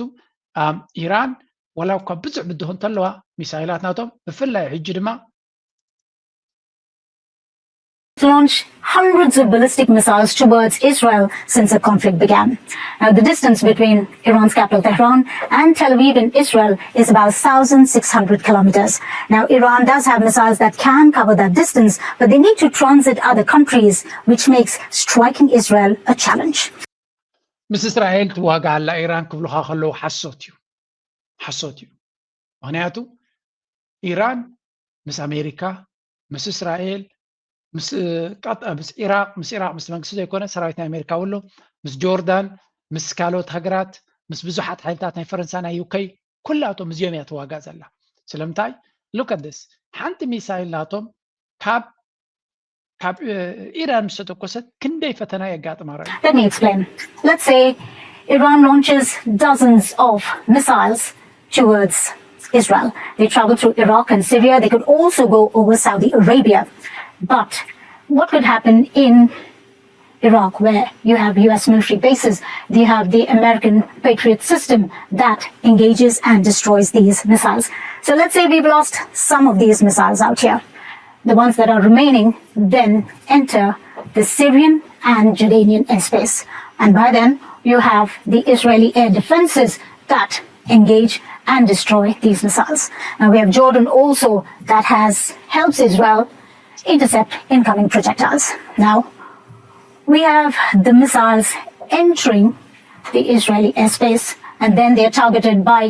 ኢራን ዋላ እኳ ብዙሕ ብድሆ እንተለዋ ሚሳይላት ናቶም ብፍላይ ሕጂ ድማ launched hundreds of ballistic missiles towards Israel since the conflict began. Now, the distance between Iran's capital Tehran and Tel Aviv in Israel is about one thousand six hundred kilometers. Now, Iran does have missiles that can cover that distance, but they need to transit other countries, which makes striking Israel a challenge. ምስ እስራኤል ትዋጋ ኣላ ኢራን ክብሉኻ ከለዉ ሓሶት እዩ፣ ሓሶት እዩ። ምክንያቱ ኢራን ምስ ኣሜሪካ፣ ምስ እስራኤል፣ ምስ ኢራቅ፣ ምስ ኢራቅ ምስ መንግስቲ ዘይኮነ ሰራዊት ናይ ኣሜሪካ ውሎ፣ ምስ ጆርዳን፣ ምስ ካልኦት ሃገራት፣ ምስ ብዙሓት ሓይልታት ናይ ፈረንሳ፣ ናይ ዩከይ፣ ኩላቶም እዚኦም እያ ትዋጋ ዘላ። ስለምንታይ? Look at this። ሓንቲ ሚሳይል ናቶም ካብ ካብ ኢራን ምስ ተተኮሰት ክንደይ ፈተና የጋጥማ? Let me explain. Let's say Iran launches dozens of missiles towards Israel. They travel through Iraq and Syria. They could also go over Saudi Arabia. But what could happen in Iraq, where you have U S military bases, you have the American Patriot system that engages and destroys these missiles? So let's say we've lost some of these missiles out here. The ones that are remaining then enter the Syrian and Jordanian airspace. And by then, you have the Israeli air defenses that engage and destroy these missiles. Now, we have Jordan also that has helps Israel intercept incoming projectiles. Now, we have the missiles entering the Israeli airspace, and then they are targeted by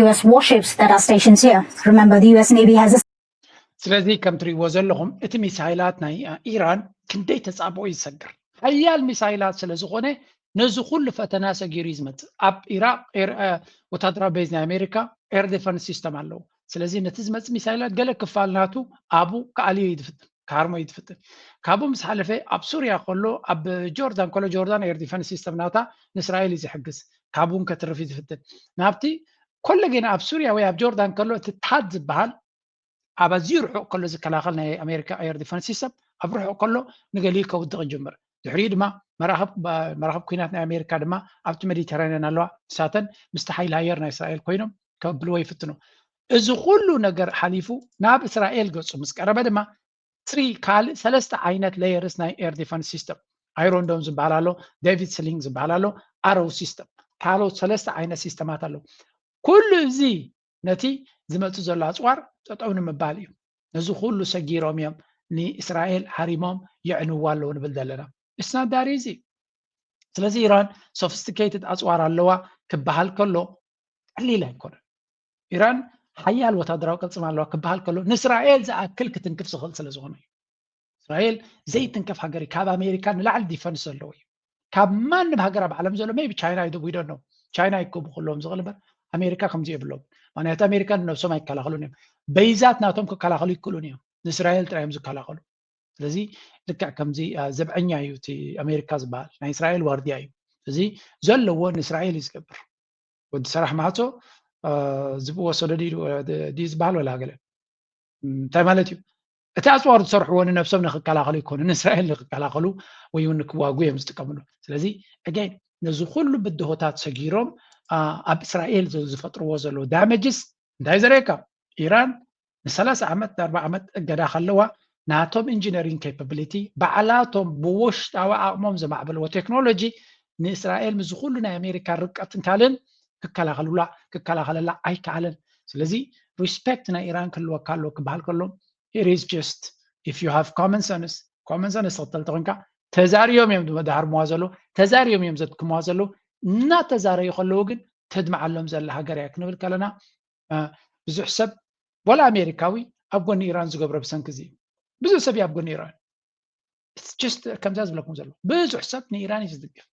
U S warships that are stationed here. Remember, the U S Navy has a ስለዚ ከም ትሪእዎ ዘለኹም እቲ ሚሳይላት ናይ ኢራን ክንደይ ተጻብኦ ይሰግር። ሓያል ሚሳይላት ስለ ዝኾነ ነዚ ኩሉ ፈተና ሰጊሩ እዩ ዝመጽእ። ኣብ ኢራቅ ወታደራዊ ቤዝ ናይ ኣሜሪካ ኤር ዲፈንስ ሲስተም ኣለዎ። ስለዚ ነቲ ዝመጽእ ሚሳይላት ገለ ክፋል ናቱ ኣብኡ ክኣልዮ እዩ ዝፍትን፣ ክሃርሞ እዩ ዝፍትን። ካብኡ ምስ ሓለፈ ኣብ ሱርያ ከሎ፣ ኣብ ጆርዳን ከሎ፣ ጆርዳን ኤር ዲፈንስ ሲስተም ናታ ንእስራኤል እዩ ዝሕግዝ፣ ካብኡ እውን ከትርፍ እዩ ዝፍትን። ናብቲ ኮለጌና ኣብ ሱርያ ወይ ኣብ ጆርዳን ከሎ እቲ ታድ ዝበሃል ኣብ ኣዝዩ ርሑቕ ከሎ ዝከላኸል ናይ ኣሜሪካ ኤር ዲፈንስ ሲስተም ኣብ ርሑቕ ከሎ ንገሊኡ ከውድቕ ይጅምር። ድሕሪኡ ድማ መራኽብ መራኽብ ኩናት ናይ ኣሜሪካ ድማ ኣብቲ ሜዲተራንያን ኣለዋ። ንሳተን ምስቲ ሓይሊ ኣየር ናይ እስራኤል ኮይኖም ከብልዎ ይፍትኑ። እዚ ኩሉ ነገር ሓሊፉ ናብ እስራኤል ገጹ ምስ ቀረበ ድማ ትሪ ካልእ ሰለስተ ዓይነት ሌየርስ ናይ ኤር ዲፈንስ ሲስተም፣ ኣይሮን ዶም ዝበሃል ኣሎ፣ ዴቪድ ስሊንግ ዝበሃል ኣሎ፣ ኣሮው ሲስተም፣ ካልኦት ሰለስተ ዓይነት ሲስተማት ኣለዉ። ኩሉ እዚ ነቲ ዝመጽእ ዘሎ ኣጽዋር ጠጠው ንምባል እዩ። ነዚ ኩሉ ሰጊሮም እዮም ንእስራኤል ሃሪሞም የዕንዋ ኣለዉ ንብል ዘለና። እስና ዳሪ እዚ ስለዚ ኢራን ሶፊስቲኬትድ ኣጽዋር ኣለዋ ክበሃል ከሎ ቀሊል ኣይኮነን። ኢራን ሓያል ወታደራዊ ቅልጽም ኣለዋ ክበሃል ከሎ ንእስራኤል ዝኣክል ክትንክፍ ዝኽእል ስለ ዝኾነ እዩ። እስራኤል ዘይትንከፍ ሃገር እዩ። ካብ ኣሜሪካ ንላዕሊ ዲፈንስ ዘለዎ እዩ። ካብ ማንም ሃገር ኣብ ዓለም ዘሎ ሜቢ ቻይና ይደ ዊዶ ነው ቻይና ይከቡ ክህልዎም ዝኽእል እምበር ኣሜሪካ ከምዚ የብሎም። ምክንያቱ ኣሜሪካ ንነብሶም ኣይከላኸሉን እዮም። በይዛት ናቶም ክከላኸሉ ይክእሉን እዮም። ንእስራኤል ጥራይ እዮም ዝከላኸሉ። ስለዚ ልክዕ ከምዚ ዘብዐኛ እዩ እቲ ኣሜሪካ ዝበሃል ናይ እስራኤል ዋርድያ እዩ። እዚ ዘለዎ ንእስራኤል እዩ ዝገብር። ወዲ ሰራሕ ማዕፆ ዝብወ ሰደድ ድዩ ዝበሃል ወላ ገለ እንታይ ማለት እዩ? እቲ ኣፅዋር ዝሰርሕዎ ንነብሶም ንክከላኸሉ ይኮኑ ንእስራኤል ንክከላኸሉ ወይ እውን ንክዋጉ እዮም ዝጥቀምሉ። ስለዚ ኣገይን ነዚ ኩሉ ብድሆታት ሰጊሮም ኣብ እስራኤል ዝፈጥርዎ ዘለዉ ዳመጅስ እንታይ ዘርእየካ? ኢራን ንሰላሳ ዓመት ንኣርባዓ ዓመት እገዳ ከለዋ ናቶም ኢንጂነሪንግ ኬፓብሊቲ ባዕላቶም ብውሽጣዊ ዓቕሞም ዘማዕበልዎ ቴክኖሎጂ ንእስራኤል ምስ ኩሉ ናይ ኣሜሪካ ርቀትን ካልእን ክከላኸሉላ ክከላኸለላ ኣይከኣለን። ስለዚ ሪስፔክት ናይ ኢራን ክህልወካ ኣለዎ ክበሃል ከሎ it is just if you have common sense common sense ክትተል ተኮንካ ተዛርዮም እዮም ዝመዳሃርምዋ ዘለዉ ተዛርዮም እዮም ዘድክምዋ ዘለዉ እናተዛረዩ ከለዉ ግን ተድምዓሎም ዘላ ሃገር እያ ክንብል ከለና ብዙሕ ሰብ ወላ ኣሜሪካዊ ኣብ ጎኒ ኢራን ዝገብሮ ብሰንኪ እዚ ብዙሕ ሰብ እዩ ኣብ ጎኒ ኢራን። It's just ከምዛ ዝብለኩም ዘሎ ብዙሕ ሰብ ንኢራን እዩ ዝድግፍ።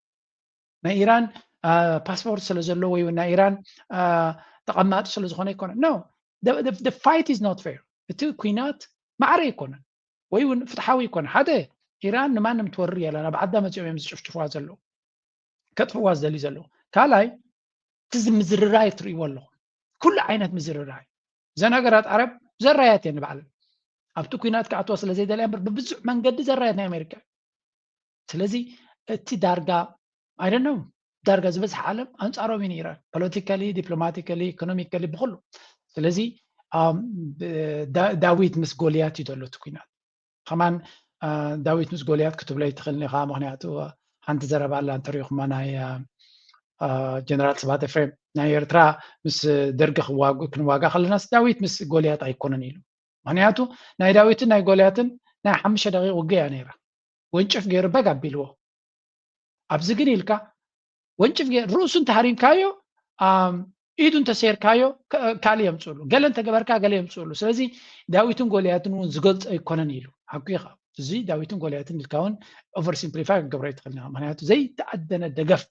ናይ ኢራን ፓስፖርት ስለ ዘሎ ወይ እውን ናይ ኢራን ተቐማጢ ስለ ዝኾነ ኣይኮነን። No, the fight is not fair። እቲ ኩናት ማዕረ ኣይኮነን ወይ እውን ፍትሓዊ ኣይኮነን። ሓደ ኢራን ንማንም ትወርር የለን። ኣብ ዓዳ መፂኦም እዮም ዝጭፍጭፍዋ ዘለዉ፣ ከጥፍዋ ዝደልዩ ዘለዉ። ካልኣይ እቲ ምዝርራይ ትርእይዎ ኣለኹም፣ ኩሉ ዓይነት ምዝርራይ። እዘን ሃገራት ዓረብ ዘራያት እየን ንባዕለን። ኣብቲ ኩናት ክኣትዋ ስለ ዘይደልያ እምበር ብብዙሕ መንገዲ ዘራያት ናይ ኣሜሪካ እዩ። ስለዚ እቲ ዳርጋ I don't know ዳርጋ ዝበዝሐ ዓለም ኣንፃሮም እዩ ኢራን፣ politically፣ diplomatically፣ economically ብኩሉ። ስለዚ ዳዊት ምስ ጎልያት እዩ ዘሎ እቲ ኩናት። ከማን ዳዊት ምስ ጎልያት ክትብሎ ኣይትኽእልን ኢኻ። ምክንያቱ ሓንቲ ዘረባ ኣላ እንተሪኢኹማ ናይ ጀነራል ስብሃት ኤፍሬም፣ ናይ ኤርትራ ምስ ደርጊ ክንዋጋ ከለናስ ዳዊት ምስ ጎልያት ኣይኮነን ኢሉ። ምክንያቱ ናይ ዳዊትን ናይ ጎልያትን ናይ ሓሙሽተ ደቂቕ ውግእ እያ ነይራ። ወንጭፍ ገይሩ በግ ኣቢልዎ። ኣብዚ ግን ኢልካ ወንጭፍ ርኡሱ እንተሃሪምካዮ ኢዱ እንተሰይርካዮ ካልእ የምፅእሉ፣ ገለ እንተገበርካ ገለ የምፅእሉ። ስለዚ ዳዊትን ጎልያትን እውን ዝገልፆ ኣይኮነን ኢሉ። ሓቁ ኢኻ። እዚ ዳዊትን ጎልያትን ኢልካ እውን over simplify ክገብሮ ኣይትኽእልን ኢኻ። ምክንያቱ ዘይተኣደነ ደገፍ፣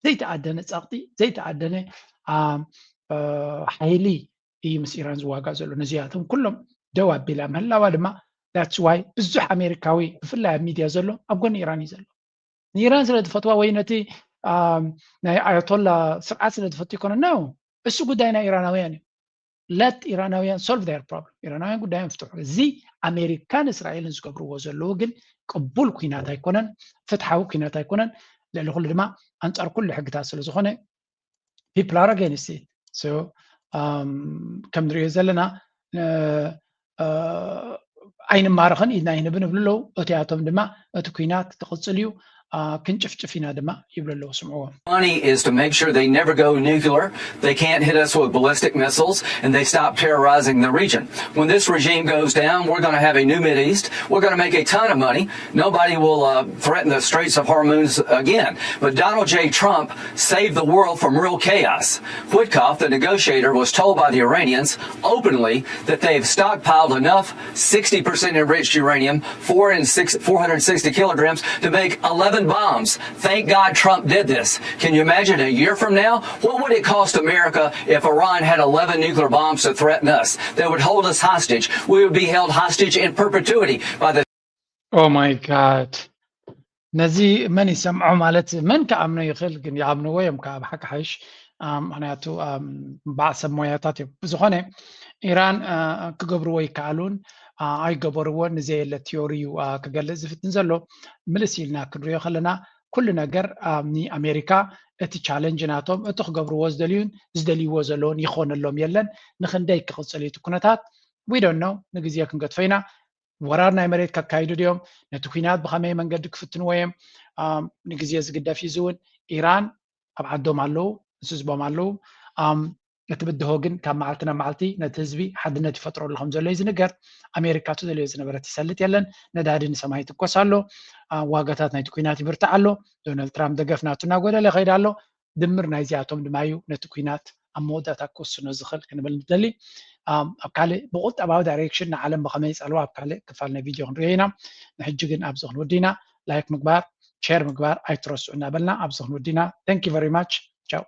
ዘይተኣደነ ፀቕጢ፣ ዘይተኣደነ ሓይሊ እዩ ምስ ኢራን ዝዋጋእ ዘሎ። ነዚኣቶም ኩሎም ደው ኣቢላ ምህላዋ ድማ that's why ብዙሕ ኣሜሪካዊ ብፍላይ ኣብ ሚድያ ዘሎ ኣብ ጎኒ ኢራን እዩ ዘሎ። ንኢራን ስለ ዝፈትዋ ወይ ነቲ ናይ ኣያቶላ ስርዓት ስለ ዝፈቱ ይኮነ ነው። እሱ ጉዳይ ናይ ኢራናውያን እዩ። Let ኢራናውያን solve their problem። ኢራናውያን ጉዳዮም ፍትሑ። እዚ ኣሜሪካን እስራኤልን ዝገብርዎ ዘለዉ ግን ቅቡል ኩናት ኣይኮነን፣ ፍትሓዊ ኩናት ኣይኮነን። ልዕሊ ኩሉ ድማ ኣንፃር ኩሉ ሕግታት ስለ ዝኾነ people are against it። So ከም ንሪኦ ዘለና ኣይንማረኽን ኢድና ይንብን ይብሉ ኣለዉ። እቲኣቶም ድማ እቲ ኩናት ክቕፅል እዩ፣ ክንጭፍጭፍ ኢና ድማ ይብሉ ኣለዉ። ስምዕዎም። Money is to make sure they never go nuclear. They can't hit us with ballistic missiles, and they stop terrorizing the region. When this regime goes down, we're going to have a new Mideast. We're going to make a ton of money. Nobody will uh, threaten the Straits of Hormuz again. But Donald J. Trump saved the world from real chaos. Witkoff, the negotiator, was told by the Iranians openly that they've stockpiled enough sixty percent enriched uranium, four and six, four hundred sixty kilograms, to make eleven bombs. Thank God Trump did this. Can you imagine a year from now? What would it cost America if Iran had eleven nuclear bombs to threaten us? They would hold us hostage. We would be held hostage in perpetuity by the Oh my God. ነዚ መን ይሰምዖ ማለት መን ክኣምኖ ይኽእል? ግን ይኣምንዎ እዮም ካብ ሓቂ ሓይሽ። ምክንያቱ በዓል ሰብ ሞያታት እዮም። ብዝኾነ ኢራን ክገብርዎ ይከኣሉን ኣይገበርዎን ንዘየለ ቲዮሪ እዩ ክገልጽ ዝፍትን ዘሎ። ምልስ ኢልና ክንሪኦ ከለና ኩሉ ነገር ንኣሜሪካ እቲ ቻለንጅ ናቶም እቲ ክገብርዎ ዝደልዩን ዝደልይዎ ዘለውን ይኾነሎም የለን። ንክንደይ ክቕፅል እዩ እቲ ኩነታት we don't know። ንግዜ ክንገድፎ ኢና። ወራር ናይ መሬት ከካይዱ ድዮም? ነቲ ኩናት ብኸመይ መንገዲ ክፍትንዎ እዮም? ንግዜ ዝግደፍ እዩ። እዚ እውን ኢራን ኣብ ዓዶም ኣለዉ፣ ምስ ህዝቦም ኣለዉ። እቲ ብድሆ ግን ካብ መዓልቲ ናብ መዓልቲ ነቲ ህዝቢ ሓድነት ይፈጥረሉ ከም ዘሎ እዩ ዝንገር። ኣሜሪካ እቱ ዘልዮ ዝነበረት ይሰልጥ የለን። ነዳዲ ንሰማይ ይትኮስ ኣሎ። ዋጋታት ናይቲ ኩናት ይብርትዕ ኣሎ። ዶናልድ ትራምፕ ደገፍ ናቱ እናጎደለ ይኸይድ ኣሎ። ድምር ናይዚኣቶም ድማ እዩ ነቲ ኩናት ኣብ መወዳእታ ክወስኖ ዝኽእል ክንብል ንደሊ። ኣብ ካልእ ብቁጠባዊ ዳይሬክሽን ንዓለም ብኸመይ ይጸልዋ ኣብ ካልእ ክፋል ናይ ቪድዮ ክንሪኦ ኢና። ንሕጂ ግን ኣብዚ ክንወዲ ኢና። ላይክ ምግባር፣ ሼር ምግባር ኣይትረስዑ እናበልና ኣብዚ ክንወዲ ኢና። Thank you very much. ቻው።